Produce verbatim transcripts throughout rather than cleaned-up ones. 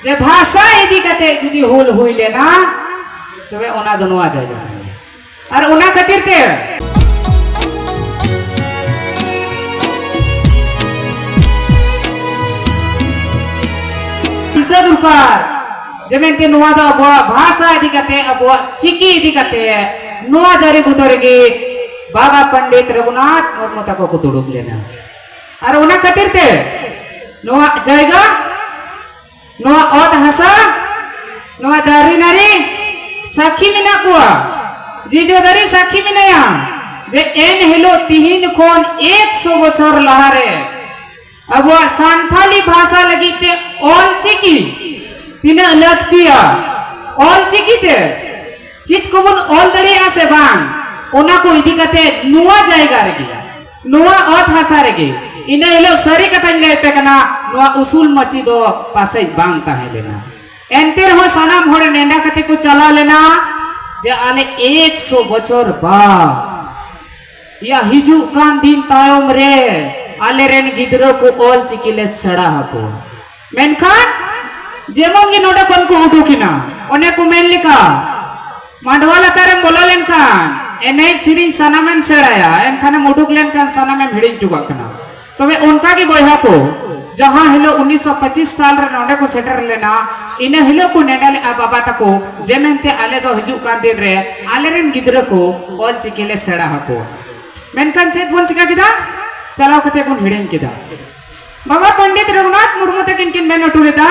ᱡᱮ ᱵᱷᱟᱥᱟ ᱤᱫᱤ ᱠᱟᱛᱮ ᱡᱩᱫᱤ ᱦᱩᱞ ᱦᱩᱭ ᱞᱮᱱᱟ, ᱛᱚᱵᱮ ᱚᱱᱟ ᱫᱚ ᱱᱚᱣᱟ ᱡᱟᱭᱜᱟ ᱠᱟᱱ ᱜᱮᱭᱟ᱾ ᱟᱨ ᱚᱱᱟ ᱠᱷᱟᱹᱛᱤᱨ ᱛᱮ ᱫᱤᱥᱟᱹ ᱫᱚᱨᱠᱟᱨ ᱡᱮ ᱢᱮᱱᱛᱮ ᱱᱚᱣᱟ ᱫᱚ ᱟᱵᱚᱣᱟᱜ ᱵᱷᱟᱥᱟ ᱤᱫᱤ ᱠᱟᱛᱮ, ᱟᱵᱚᱣᱟᱜ ᱪᱤᱠᱤ ᱤᱫᱤ ᱠᱟᱛᱮ ᱱᱚᱣᱟ ᱫᱟᱨᱮ ᱵᱩᱴᱟᱹ ᱨᱮᱜᱮ ᱵᱟᱵᱟ ᱯᱚᱱᱰᱤᱛ ᱨᱚᱜᱷᱩᱱᱟᱛᱷ ᱢᱩᱨᱢᱩ ᱛᱟᱠᱚ ᱠᱚ ᱫᱩᱲᱩᱵ ᱞᱮᱱᱟ᱾ ᱟᱨ ᱚᱱᱟ ᱠᱷᱟᱹᱛᱤᱨ ᱛᱮ ᱱᱚᱣᱟ ᱡᱟᱭᱜᱟ, ᱱᱚᱣᱟ ᱚᱛ ᱦᱟᱥᱟ, ᱱᱚᱣᱟ ᱫᱟᱨᱮ ᱱᱟᱹᱲᱤ ᱥᱟᱹᱠᱷᱤ ᱢᱮᱱᱟᱜ ᱠᱚᱣᱟ᱾ ᱡᱤᱡᱚ ᱫᱟᱨᱮ ᱥᱟᱹᱠᱷᱤ ᱢᱮᱱᱟᱭᱟ ᱡᱮ ᱮᱱ ᱦᱤᱞᱳᱜ ᱛᱤᱦᱤᱧ ᱠᱷᱚᱱ ᱮᱠᱥᱚ ᱵᱚᱪᱷᱚᱨ ᱞᱟᱦᱟᱨᱮ ᱟᱵᱚᱣᱟᱜ ᱥᱟᱱᱛᱷᱟᱞᱤ ᱵᱷᱟᱥᱟ ᱞᱟᱹᱜᱤᱫ ᱛᱮ ᱚᱞ ᱪᱤᱠᱤ ᱛᱤᱱᱟᱹᱜ ᱞᱟᱹᱠᱛᱤᱭᱟ, ᱚᱞ ᱪᱤᱠᱤ ᱛᱮ ᱪᱮᱫ ᱠᱚᱵᱚᱱ ᱚᱞ ᱫᱟᱲᱮᱭᱟᱜᱼᱟ ᱥᱮ ᱵᱟᱝ, ᱚᱱᱟ ᱠᱚ ᱤᱫᱤ ᱠᱟᱛᱮ ᱱᱚᱣᱟ ᱡᱟᱭᱜᱟ ᱨᱮᱜᱮ, ᱱᱚᱣᱟ ᱚᱛ ᱦᱟᱥᱟ ᱨᱮᱜᱮ, ᱤᱱᱟᱹ ᱦᱤᱞᱳᱜ ᱥᱟᱹᱨᱤ ᱠᱟᱛᱷᱟᱧ ᱞᱟᱹᱭ ᱟᱯᱮ ᱠᱟᱱᱟ, ᱱᱚᱣᱟ ᱩᱥᱩᱞ ᱢᱟᱹᱪᱤ ᱫᱚ ᱯᱟᱥᱮᱡ ᱵᱟᱝ ᱛᱟᱦᱮᱸ ᱞᱮᱱᱟ᱾ ᱮᱱᱛᱮ ᱨᱮᱦᱚᱸ ᱥᱟᱱᱟᱢ ᱦᱚᱲ ᱱᱮᱰᱟ ᱠᱟᱛᱮ ᱠᱚ ᱪᱟᱞᱟᱣ ᱞᱮᱱᱟ ᱡᱮ ᱟᱞᱮ ᱮᱠᱥᱚ ᱵᱚᱪᱷᱚᱨ ᱵᱟᱫ, ᱭᱟ ᱦᱤᱡᱩᱜ ᱠᱟᱱ ᱫᱤᱱ ᱛᱟᱭᱚᱢ ᱨᱮ ᱟᱞᱮᱨᱮᱱ ᱜᱤᱫᱽᱨᱟᱹ ᱠᱚ ᱚᱞ ᱪᱤᱠᱤ ᱞᱮ ᱥᱮᱬᱟ ᱟᱠᱚᱣᱟ᱾ ᱢᱮᱱᱠᱷᱟᱱ ᱡᱮᱢᱚᱱ ᱜᱮ ᱱᱚᱰᱮ ᱠᱷᱚᱱ ᱠᱚ ᱩᱰᱩᱠ ᱮᱱᱟ, ᱚᱱᱮ ᱠᱚ ᱢᱮᱱ ᱞᱮᱠᱟ, ᱢᱟᱰᱣᱟ ᱞᱟᱛᱟᱨᱮᱢ ᱵᱚᱞᱚ ᱞᱮᱱᱠᱷᱟᱱ ᱮᱱᱮᱡ ᱥᱮᱨᱮᱧ ᱥᱟᱱᱟᱢᱮᱢ ᱥᱮᱬᱟᱭᱟ, ᱮᱱᱠᱷᱟᱱᱮᱢ ᱩᱰᱩᱠ ᱞᱮᱱᱠᱷᱟᱱ ᱥᱟᱱᱟᱢᱮᱢ ᱦᱤᱲᱤᱧ ᱦᱚᱴᱚ ᱠᱟᱜ ᱠᱟᱱᱟ᱾ ᱛᱚᱵᱮ ᱚᱱᱠᱟ ᱜᱮ ᱵᱚᱭᱦᱟ ᱠᱚ, ᱡᱟᱦᱟᱸ ᱦᱤᱞᱳᱜ ᱩᱱᱤᱥᱥᱚ ᱯᱚᱸᱪᱤᱥ ᱥᱟᱞ ᱨᱮ ᱱᱚᱰᱮ ᱠᱚ ᱥᱮᱴᱮᱨ ᱞᱮᱱᱟ, ᱤᱱᱟᱹ ᱦᱤᱞᱳᱜ ᱠᱚ ᱱᱮᱰᱟ ᱞᱮᱫᱼᱟ ᱵᱟᱵᱟ ᱛᱟᱠᱚ ᱡᱮ ᱢᱮᱱᱛᱮ ᱟᱞᱮ ᱫᱚ ᱦᱤᱡᱩᱜ ᱠᱟᱱ ᱫᱤᱱ ᱨᱮ ᱟᱞᱮᱨᱮᱱ ᱜᱤᱫᱽᱨᱟᱹ ᱠᱚ ᱚᱞ ᱪᱤᱠᱤ ᱞᱮ ᱥᱮᱬᱟ ᱟᱠᱚᱣᱟ᱾ ᱢᱮᱱᱠᱷᱟᱱ ᱪᱮᱫ ᱵᱚᱱ ᱪᱤᱠᱟ ᱠᱮᱫᱟ? ᱪᱟᱞᱟᱣ ᱠᱟᱛᱮ ᱵᱚᱱ ᱦᱤᱲᱤᱧ ᱠᱮᱫᱟ᱾ ᱵᱟᱵᱟ ᱯᱚᱱᱰᱤᱛ ᱨᱚᱜᱷᱩᱱᱟᱛᱷ ᱢᱩᱨᱢᱩ ᱛᱟᱹᱠᱤᱱ ᱠᱤᱱ ᱢᱮᱱ ᱦᱚᱴᱚ ᱞᱮᱫᱟ,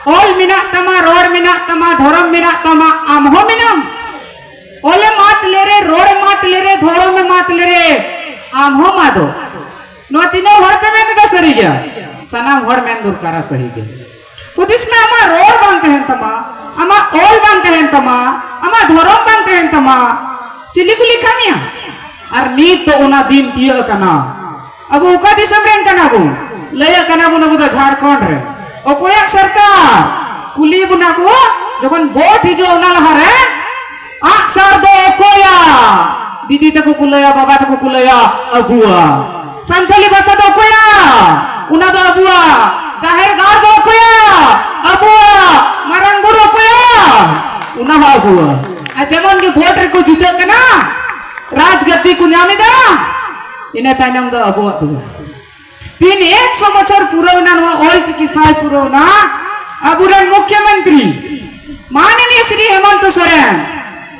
ᱚᱞ ᱢᱮᱱᱟᱜ ᱛᱟᱢᱟ, ᱨᱚᱲ ᱢᱮᱱᱟᱜ ᱛᱟᱢᱟ, ᱫᱷᱚᱨᱚᱢ ᱢᱮᱱᱟᱜ ᱛᱟᱢᱟ, ᱟᱢ ᱦᱚᱸ ᱢᱮᱱᱟᱢ᱾ ᱚᱞᱮᱢ ᱟᱫ ᱞᱮᱨᱮ, ᱨᱚᱲᱮᱢ ᱟᱫ ᱞᱮᱨᱮ, ᱫᱷᱚᱨᱚᱢᱮᱢ ᱟᱫ ᱞᱮᱨᱮ, ᱟᱢ ᱦᱚᱸᱢ ᱟᱫᱚᱜ᱾ ᱱᱚᱣᱟ ᱛᱤᱱᱟᱹᱜ ᱦᱚᱲ ᱯᱮ ᱢᱮᱱ ᱮᱫᱟ ᱥᱟᱹᱨᱤ ᱜᱮᱭᱟ? ᱥᱟᱱᱟᱢ ᱦᱚᱲ ᱢᱮᱱ ᱫᱚᱨᱠᱟᱨᱟ ᱥᱟᱹᱦᱤ ᱜᱮ᱾ ᱦᱩᱫᱤᱥ ᱢᱮ, ᱟᱢᱟᱜ ᱨᱚᱲ ᱵᱟᱝ ᱛᱟᱦᱮᱱ ᱛᱟᱢᱟ, ᱟᱢᱟᱜ ᱚᱞ ᱵᱟᱝ ᱛᱟᱦᱮᱱ ᱛᱟᱢᱟ, ᱟᱢᱟᱜ ᱫᱷᱚᱨᱚᱢ ᱵᱟᱝ ᱛᱟᱦᱮᱱ ᱛᱟᱢᱟ, ᱪᱤᱞᱤ ᱠᱚ ᱞᱮᱠᱷᱟ ᱢᱮᱭᱟ? ᱟᱨ ᱱᱤᱛ ᱫᱚ ᱚᱱᱟ ᱫᱤᱱ ᱛᱤᱭᱟᱹᱜ ᱟᱠᱟᱱᱟ᱾ ᱟᱵᱚ ᱚᱠᱟ ᱫᱤᱥᱚᱢ ᱨᱮᱱ ᱠᱟᱱᱟ ᱵᱚᱱ? ᱞᱟᱹᱭᱟᱜ ᱠᱟᱱᱟ ᱵᱚᱱ ᱟᱵᱚ ᱫᱚ ᱡᱷᱟᱲᱠᱷᱚᱸᱰ ᱨᱮ᱾ ᱚᱠᱚᱭᱟᱜ ᱥᱚᱨᱠᱟᱨ? ᱠᱩᱞᱤ ᱵᱚᱱᱟ ᱠᱚ, ᱡᱚᱠᱷᱚᱱ ᱵᱷᱳᱴ ᱦᱤᱡᱩᱜᱼᱟ ᱚᱱᱟ ᱞᱟᱦᱟᱨᱮ, ᱟᱜᱼᱥᱟᱨ ᱫᱚ ᱚᱠᱚᱭᱟᱜ? ᱫᱤᱫᱤ ᱛᱟᱠᱚ ᱠᱚ ᱞᱟᱹᱭᱟ, ᱵᱟᱵᱟ ᱛᱟᱠᱚ ᱠᱚ ᱞᱟᱹᱭᱟ, ᱟᱵᱚᱣᱟᱜ᱾ ᱥᱟᱱᱛᱟᱞᱤ ᱵᱷᱟᱥᱟ ᱫᱚ ᱚᱠᱚᱭᱟᱜ? ᱚᱱᱟ ᱫᱚ ᱟᱵᱚᱣᱟᱜ᱾ ᱡᱟᱦᱮᱨ ᱜᱟᱲ ᱫᱚ ᱚᱠᱚᱭᱟᱜ? ᱟᱵᱚᱣᱟᱜ᱾ ᱡᱤᱛᱟᱹᱜ ᱠᱟᱱᱟ, ᱨᱟᱡᱽ ᱜᱟᱹᱫᱤ ᱠᱚ ᱧᱟᱢ ᱮᱫᱟ, ᱤᱱᱟᱹ ᱛᱟᱭᱱᱚᱢ ᱫᱚ ᱟᱵᱚᱣᱟᱜ ᱫᱚ ᱵᱟᱝ᱾ ᱛᱤᱱ ᱮᱠᱥᱚ ᱵᱚᱪᱷᱚᱨ ᱯᱩᱨᱟᱹᱣ ᱮᱱᱟ, ᱱᱚᱣᱟ ᱚᱞ ᱪᱤᱠᱤ ᱥᱟᱭ ᱯᱩᱨᱟᱹᱣ ᱮᱱᱟ, ᱟᱵᱚᱨᱮᱱ ᱢᱩᱠᱷᱭᱚᱢᱚᱱᱛᱨᱤ ᱢᱟᱱᱱᱤᱭᱚ ᱥᱨᱤ ᱦᱮᱢᱚᱱᱛᱚ ᱥᱚᱨᱮᱱ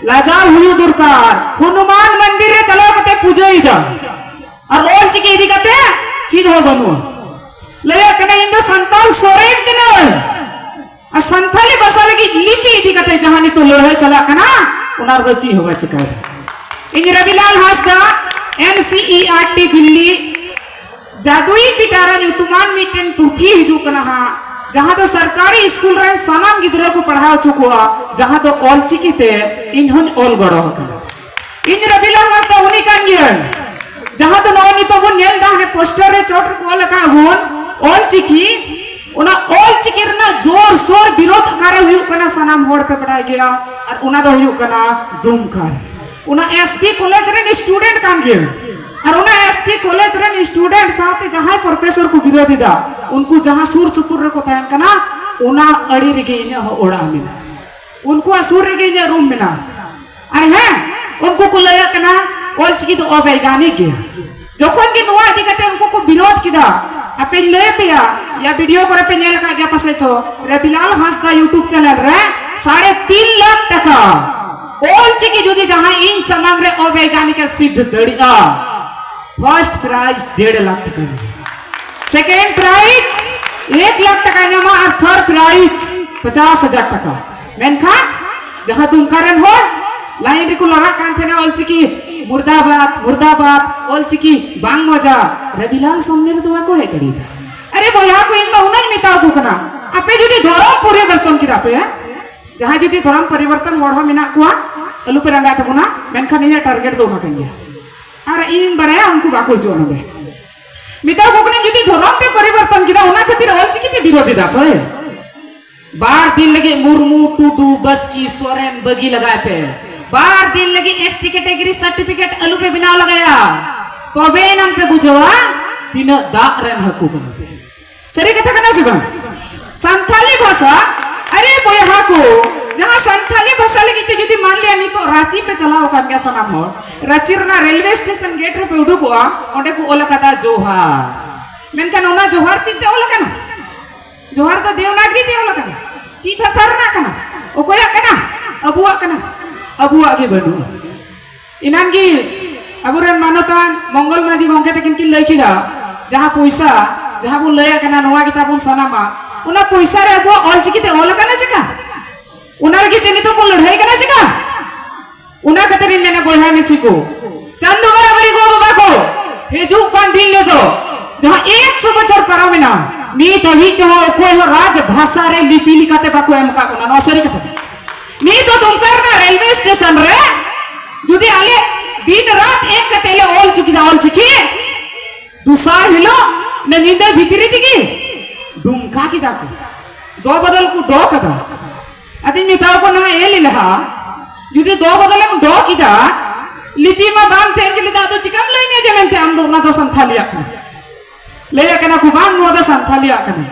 ᱞᱟᱡᱟᱣ ᱦᱩᱭᱩᱜ ᱫᱚᱨᱠᱟᱨ᱾ ᱦᱚᱱᱩᱢᱟᱱ ᱢᱚᱱᱫᱤᱨ ᱨᱮ ᱪᱟᱞᱟᱣ ᱠᱟᱛᱮ ᱯᱩᱡᱟᱹᱭᱮᱫᱟ ᱟᱨ ᱚᱞ ᱪᱤᱠᱤ ᱤᱫᱤ ᱠᱟᱛᱮ ᱪᱮᱫ ᱦᱚᱸ ᱵᱟᱹᱱᱩᱜᱼᱟ᱾ ᱞᱟᱹᱭᱟᱜ ᱠᱟᱱᱟ, "ᱤᱧ ᱫᱚ ᱥᱟᱱᱛᱟᱲ ᱥᱚᱨᱮᱱ ᱠᱟᱹᱱᱟᱹᱧ", ᱟᱨ ᱥᱟᱱᱛᱟᱲᱤ ᱵᱷᱟᱥᱟ ᱞᱟᱹᱜᱤᱫ ᱞᱤᱯᱤ ᱤᱫᱤ ᱠᱟᱛᱮ ᱡᱟᱦᱟᱸ ᱱᱤᱛᱚᱜ ᱞᱟᱹᱲᱦᱟᱹᱭ ᱪᱟᱞᱟᱜ ᱠᱟᱱᱟ, ᱚᱱᱟ ᱨᱮᱫᱚ ᱪᱮᱫ ᱦᱚᱸ ᱵᱟᱭ ᱪᱤᱠᱟᱹᱭᱮᱫᱟ᱾ ᱤᱧ ᱨᱚᱵᱤᱞᱟᱞ ᱦᱟᱸᱥᱫᱟ, ᱮᱱ ᱥᱤ ᱤ ᱟᱨ ᱴᱤ ᱫᱤᱞᱞᱤ, ᱡᱟᱫᱩᱭᱤ ᱯᱤᱴᱟᱨᱟ ᱧᱩᱛᱩᱢᱟᱱ ᱢᱤᱫᱴᱮᱱ ᱯᱩᱛᱷᱤ ᱦᱤᱡᱩᱜ ᱠᱟᱱᱟ ᱦᱟᱸᱜ, ᱡᱟᱦᱟᱸ ᱫᱚ ᱥᱚᱨᱠᱟᱨᱤ ᱥᱠᱩᱞ ᱨᱮᱱ ᱥᱟᱱᱟᱢ ᱜᱤᱫᱽᱨᱟᱹ ᱠᱚ ᱯᱟᱲᱦᱟᱣ ᱦᱚᱪᱚ ᱠᱚᱣᱟ, ᱡᱟᱦᱟᱸ ᱫᱚ ᱚᱞ ᱪᱤᱠᱤ ᱛᱮ ᱤᱧ ᱦᱚᱸᱧ ᱚᱞ ᱜᱚᱲᱚ ᱟᱠᱟᱱᱟ᱾ ᱤᱧ ᱨᱚᱵᱤᱞᱟᱞ ᱦᱟᱸᱥᱫᱟ ᱩᱱᱤ ᱠᱟᱱ ᱜᱤᱭᱟᱹᱧ, ᱡᱟᱦᱟᱸ ᱫᱚ ᱱᱚᱜᱼᱚᱭ ᱱᱤᱛᱚᱜ ᱵᱚᱱ ᱧᱮᱞ ᱮᱫᱟ, ᱦᱟᱱᱮ ᱯᱳᱥᱴᱟᱨ ᱨᱮ ᱪᱚᱴ ᱨᱮᱠᱚ ᱚᱞ ᱟᱠᱟᱫ ᱵᱚᱱ ᱚᱞ ᱪᱤᱠᱤ, ᱚᱱᱟ ᱚᱞ ᱪᱤᱠᱤ ᱨᱮᱱᱟᱜ ᱡᱳᱨ ᱥᱳᱨ ᱵᱤᱨᱳᱫ ᱚᱠᱟᱨᱮ ᱦᱩᱭᱩᱜ ᱠᱟᱱᱟ ᱥᱟᱱᱟᱢ ᱦᱚᱲ ᱯᱮ ᱵᱟᱲᱟᱭ ᱜᱮᱭᱟ, ᱟᱨ ᱚᱱᱟ ᱫᱚ ᱦᱩᱭᱩᱜ ᱠᱟᱱᱟ ᱫᱩᱢᱠᱟ ᱨᱮ᱾ ᱚᱱᱟ ᱮᱥ ᱯᱤ ᱠᱚᱞᱮᱡᱽ ᱨᱮᱱ ᱥᱴᱩᱰᱮᱱᱴ ᱠᱟᱱ ᱜᱤᱭᱟᱹᱧ, ᱟᱨ ᱚᱱᱟ ᱮᱥ ᱯᱤ ᱠᱚᱞᱮᱡᱽ ᱨᱮᱱ ᱥᱴᱩᱰᱮᱱᱴ ᱥᱟᱶᱛᱮ ᱡᱟᱦᱟᱸᱭ ᱯᱨᱚᱯᱷᱮᱥᱚᱨ ᱠᱚ ᱵᱤᱨᱳᱫ ᱮᱫᱟ, ᱩᱱᱠᱩ ᱡᱟᱦᱟᱸ ᱥᱩᱨ ᱥᱩᱯᱩᱨ ᱨᱮᱠᱚ ᱛᱟᱦᱮᱱ ᱠᱟᱱᱟ, ᱚᱱᱟ ᱟᱲᱮ ᱨᱮᱜᱮ ᱤᱧᱟᱹᱜ ᱦᱚᱸ ᱚᱲᱟᱜ ᱢᱮᱱᱟᱜᱼᱟ, ᱩᱱᱠᱩᱣᱟᱜ ᱥᱩᱨ ᱨᱮᱜᱮ ᱤᱧᱟᱹᱜ ᱨᱩᱢ ᱢᱮᱱᱟᱜᱼᱟ᱾ ᱟᱨ ᱦᱮᱸ, ᱩᱱᱠᱩ ᱠᱚ ᱞᱟᱹᱭᱟᱜ ᱠᱟᱱᱟ ᱚᱞᱪᱤᱠᱤ ᱫᱚ ᱚᱵᱮᱭᱜᱟᱱᱤᱠ ᱜᱮᱭᱟ᱾ ᱡᱚᱠᱷᱚᱱ ᱜᱮ ᱱᱚᱣᱟ ᱤᱫᱤ ᱠᱟᱛᱮ ᱩᱱᱠᱩ ᱠᱚ ᱵᱤᱨᱳᱫ ᱠᱮᱫᱟ, ᱟᱯᱮᱧ ᱞᱟᱹᱭ ᱟᱯᱮᱭᱟ, ᱭᱟ ᱵᱷᱤᱰᱤᱭᱳ ᱠᱚᱨᱮ ᱯᱮ ᱧᱮᱞ ᱟᱠᱟᱫ ᱜᱮᱭᱟ ᱯᱟᱥᱮ ᱪᱚ, ᱨᱚᱵᱤᱞᱟᱞ ᱦᱟᱸᱥᱫᱟ YouTube ᱪᱮᱱᱮᱞ ᱨᱮ ᱥᱟᱲᱮ ᱛᱤᱱ ᱞᱟᱠᱷ ᱴᱟᱠᱟ ᱚᱞᱪᱤᱠᱤ ᱡᱩᱫᱤ ᱡᱟᱦᱟᱸᱭ ᱤᱧ ᱥᱟᱢᱟᱝ ᱨᱮ ᱚᱵᱮᱭᱜᱟᱱᱤᱠ ᱮ ᱥᱤᱫᱽᱫᱷ ᱫᱟᱲᱮᱭᱟᱜᱼᱟ, ᱯᱷᱟᱨᱥᱴ ᱯᱨᱟᱭᱤᱡᱽ ᱰᱮᱲ ᱞᱟᱠᱷ ᱴᱟᱠᱟ ᱧᱟᱢᱟ, ᱥᱮᱠᱮᱱᱰ ᱯᱨᱟᱭᱤᱡᱽ ᱮᱠ ᱞᱟᱠᱷ ᱴᱟᱠᱟ ᱧᱟᱢᱟ, ᱟᱨ ᱛᱷᱟᱨᱰ ᱯᱨᱟᱭᱤᱡᱽ ᱯᱚᱪᱟᱥ ᱦᱟᱡᱟᱨ ᱴᱟᱠᱟ᱾ ᱢᱮᱱᱠᱷᱟᱱ ᱡᱟᱦᱟᱸ ᱫᱩᱢᱠᱟ ᱨᱮᱱ ᱦᱚᱲ ᱞᱟᱭᱤᱱ ᱨᱮᱠᱚ ᱞᱟᱜᱟᱜ ᱠᱟᱱ ᱛᱟᱦᱮᱱᱟ, "ᱚᱞᱪᱤᱠᱤ ᱢᱩᱨᱫᱟᱵᱟᱫ, ᱢᱩᱨᱫᱟᱵᱟᱫ, ᱚᱞᱪᱤᱠᱤ ᱵᱟᱝ ᱢᱚᱡᱟ", ᱨᱚᱵᱤᱞᱟᱞ ᱥᱟᱢᱱᱮ ᱨᱮᱫᱚ ᱵᱟᱠᱚ ᱦᱮᱡ ᱫᱟᱲᱮᱭᱟᱫᱟ᱾ ᱟᱨᱮ ᱵᱚᱭᱦᱟ ᱠᱚ, ᱤᱧ ᱫᱚ ᱩᱱᱟᱹᱧ ᱢᱮᱛᱟ ᱠᱚ ᱠᱟᱱᱟ, ᱟᱯᱮ ᱡᱩᱫᱤ ᱫᱷᱚᱨᱚᱢ ᱯᱚᱨᱤᱵᱚᱨᱛᱚᱱ ᱠᱮᱫᱟ ᱯᱮ, ᱡᱟᱦᱟᱸᱭ ᱡᱩᱫᱤ ᱫᱷᱚᱨᱚᱢ ᱯᱚᱨᱤᱵᱚᱨᱛᱚᱱ ᱦᱚᱲ ᱦᱚᱸ ᱢᱮᱱᱟᱜ ᱠᱚᱣᱟ, ᱟᱞᱚ ᱯᱮ ᱨᱟᱸᱜᱟᱜ ᱛᱟᱵᱚᱱᱟ, ᱢᱮᱱᱠᱷᱟᱱ ᱤᱧᱟᱹᱜ ᱴᱟᱨᱜᱮᱴ ᱫᱚ ᱚᱱᱟ ᱠᱟᱱ ᱜᱮᱭᱟ᱾ ᱟᱨ ᱤᱧᱤᱧ ᱵᱟᱲᱟᱭᱟ ᱩᱱᱠᱩ ᱵᱟᱠᱚ ᱦᱤᱡᱩᱜᱼᱟ ᱱᱚᱰᱮ᱾ ᱢᱮᱛᱟ ᱠᱚ ᱠᱟᱹᱱᱟᱹᱧ, ᱡᱩᱫᱤ ᱫᱷᱚᱨᱚᱢ ᱯᱮ ᱯᱚᱨᱤᱵᱚᱨᱛᱚᱱ ᱠᱮᱫᱟ, ᱚᱱᱟ ᱠᱷᱟᱹᱛᱤᱨ ᱚᱞᱪᱤᱠᱤ ᱯᱮ ᱵᱤᱨᱳᱫ ᱮᱫᱟ ᱥᱮ? ᱵᱟᱨ ᱫᱤᱱ ᱞᱟᱹᱜᱤᱫ ᱢᱩᱨᱢᱩ, ᱴᱩᱰᱩ, ᱵᱟᱥᱠᱤ, ᱥᱚᱨᱮᱱ ᱵᱟᱹᱜᱤ ᱞᱟᱜᱟᱭ ᱯᱮ᱾ ᱵᱟᱨ ᱫᱤᱱ ᱞᱟᱹᱜᱤᱫ ᱮᱥ ᱴᱤ ᱠᱮᱴᱮᱜᱚᱨᱤ ᱥᱟᱨᱴᱤᱯᱷᱤᱠᱮᱴ ᱟᱞᱚ ᱯᱮ ᱵᱮᱱᱟᱣ ᱞᱟᱜᱟᱭᱟ᱾ ᱛᱚᱵᱮ ᱮᱱᱟᱝ ᱯᱮ ᱵᱩᱡᱷᱟᱹᱣᱟ ᱛᱤᱱᱟᱹᱜ ᱫᱟᱜ ᱨᱮᱱ ᱦᱟᱹᱠᱩ ᱠᱟᱱᱟ ᱯᱮ᱾ ᱥᱟᱹᱨᱤ ᱠᱟᱛᱷᱟ ᱠᱟᱱᱟ ᱥᱮ ᱵᱟᱝ? ᱥᱟᱱᱛᱷᱟᱞᱤ ᱵᱷᱟᱥᱟ, ᱟᱨᱮ ᱵᱚᱭᱦᱟ ᱠᱚ, ᱡᱟᱦᱟᱸ ᱥᱟᱱᱛᱷᱟᱞᱤ ᱵᱷᱟᱥᱟ ᱞᱟᱹᱜᱤᱫ ᱛᱮ ᱡᱩᱫᱤ ᱢᱟᱱ ᱞᱤᱭᱟ ᱱᱤᱛᱚᱜ ᱨᱟᱸᱪᱤ ᱯᱮ ᱪᱟᱞᱟᱣ ᱟᱠᱟᱱ ᱜᱮᱭᱟ ᱥᱟᱱᱟᱢ ᱦᱚᱲ᱾ ᱨᱟᱺᱪᱤ ᱨᱮᱱᱟᱜ ᱨᱮᱞᱣᱮ ᱥᱴᱮᱥᱚᱱ ᱜᱮᱴ ᱨᱮᱯᱮ ᱩᱰᱩᱠᱚᱜᱼᱟ, ᱚᱸᱰᱮ ᱠᱚ ᱚᱞ ᱟᱠᱟᱫᱟ ᱡᱳᱦᱟᱨ᱾ ᱢᱮᱱᱠᱷᱟᱱ ᱚᱱᱟ ᱡᱳᱦᱟᱨ ᱪᱮᱫ ᱛᱮ ᱚᱞ ᱟᱠᱟᱱᱟ? ᱡᱳᱦᱟᱨ ᱫᱚ ᱫᱮᱣᱱᱟᱜᱽᱨᱤ ᱛᱮ ᱚᱞ ᱟᱠᱟᱱᱟ᱾ ᱪᱮᱫ ᱵᱷᱟᱥᱟ ᱨᱮᱱᱟᱜ ᱠᱟᱱᱟ? ᱚᱠᱚᱭᱟᱜ ᱠᱟᱱᱟ? ᱟᱵᱚᱣᱟᱜ ᱠᱟᱱᱟ? ᱟᱵᱚᱣᱟᱜ ᱜᱮ ᱵᱟᱹᱱᱩᱜᱼᱟ᱾ ᱮᱱᱟᱱ ᱜᱮ ᱟᱵᱚᱨᱮᱱ ᱢᱟᱱᱚᱛᱟᱱ ᱢᱚᱝᱜᱚᱞ ᱢᱟᱹᱡᱷᱤ ᱜᱚᱢᱠᱮ ᱛᱟᱹᱠᱤᱱ ᱠᱤᱱ ᱞᱟᱹᱭ ᱠᱮᱫᱟ, ᱡᱟᱦᱟᱸ ᱯᱚᱭᱥᱟ, ᱡᱟᱦᱟᱸ ᱵᱚᱱ ᱞᱟᱹᱭᱟᱜ ᱠᱟᱱᱟ, ᱱᱚᱣᱟ ᱜᱮ ᱛᱟᱵᱚᱱ ᱥᱟᱱᱟᱢᱟ, ᱚᱱᱟ ᱯᱚᱭᱥᱟ ᱨᱮ ᱟᱵᱚᱣᱟᱜ ᱚᱞᱪᱤᱠᱤ ᱛᱮ ᱚᱞ ᱟᱠᱟᱱᱟ ᱪᱮᱠᱟ? ᱚᱱᱟ ᱞᱟᱹᱜᱤᱫ ᱛᱮ ᱱᱤᱛᱚᱜ ᱵᱚᱱ ᱞᱟᱹᱲᱦᱟᱹᱭ ᱠᱟᱱᱟ ᱪᱮᱠᱟ? ᱚᱱᱟ ᱠᱷᱟᱹᱛᱤᱨ ᱤᱧ ᱢᱮᱱᱟ, ᱵᱚᱭᱦᱟ ᱢᱤᱥᱤ ᱠᱚ, ᱪᱟᱸᱫᱚ ᱵᱟᱨᱟᱵᱟᱨᱤ ᱜᱚ ᱵᱟᱵᱟ ᱠᱚ, ᱦᱤᱡᱩᱜ ᱠᱟᱱ ᱫᱤᱱ ᱨᱮᱫᱚ ᱡᱟᱦᱟᱸ ᱮᱠᱥᱚ ᱵᱚᱪᱷᱚᱨ ᱯᱟᱨᱚᱢᱮᱱᱟ, ᱱᱤᱛ ᱦᱟᱹᱵᱤᱡ ᱛᱮᱦᱚᱸ ᱚᱠᱚᱭ ᱦᱚᱸ ᱨᱟᱡᱽ ᱵᱷᱟᱥᱟ ᱨᱮ ᱞᱤᱯᱤ ᱞᱮᱠᱟᱛᱮ ᱵᱟᱠᱚ ᱮᱢ ᱟᱠᱟᱫ ᱵᱚᱱᱟ᱾ ᱱᱚᱣᱟ ᱥᱟᱹᱨᱤ ᱠᱟᱛᱷᱟ᱾ ᱱᱤᱛ ᱦᱚᱸ ᱫᱩᱢᱠᱟ ᱨᱮᱱᱟᱜ ᱨᱮᱞᱣᱮ ᱥᱴᱮᱥᱚᱱ ᱨᱮ ᱡᱩᱫᱤ ᱟᱞᱮ ᱫᱤᱱ ᱨᱟᱛ ᱮᱠ ᱠᱟᱛᱮ ᱞᱮ ᱚᱞ ᱪᱤᱠᱤ ᱫᱟ, ᱚᱞ ᱪᱤᱠᱤ, ᱫᱚᱥᱟᱨ ᱦᱤᱞᱳᱜ ᱚᱱᱟ ᱧᱤᱫᱟᱹ ᱵᱷᱤᱛᱨᱤ ᱛᱮᱜᱮ ᱫᱩᱢᱠᱟ ᱠᱮᱫᱟ ᱠᱚ, ᱫᱚ ᱵᱚᱫᱚᱞ ᱠᱚ ᱫᱚ ᱠᱟᱫᱟ᱾ ᱟᱫᱚᱧ ᱢᱮᱛᱟᱣ ᱠᱚ ᱱᱟ, ᱮ ᱞᱮᱞᱦᱟ, ᱡᱩᱫᱤ ᱫᱚ ᱵᱚᱫᱚᱞᱮᱢ ᱫᱚ ᱠᱮᱫᱟ, ᱞᱤᱯᱤ ᱢᱟ ᱵᱟᱢ ᱪᱮᱧᱡᱽ ᱞᱮᱫᱟ, ᱟᱫᱚ ᱪᱤᱠᱟᱢ ᱞᱟᱹᱭ ᱧᱟ ᱡᱮ ᱢᱮᱱᱛᱮ ᱟᱢ ᱫᱚ ᱚᱱᱟ ᱫᱚ ᱥᱟᱱᱛᱷᱟᱞᱤᱭᱟᱜ ᱠᱟᱱᱟ? ᱞᱟᱹᱭ ᱟᱠᱟᱱᱟ ᱠᱚ, ᱵᱟᱝ, ᱱᱚᱣᱟ ᱫᱚ ᱥᱟᱱᱛᱷᱟᱞᱤᱭᱟᱜ ᱠᱟᱱᱟ᱾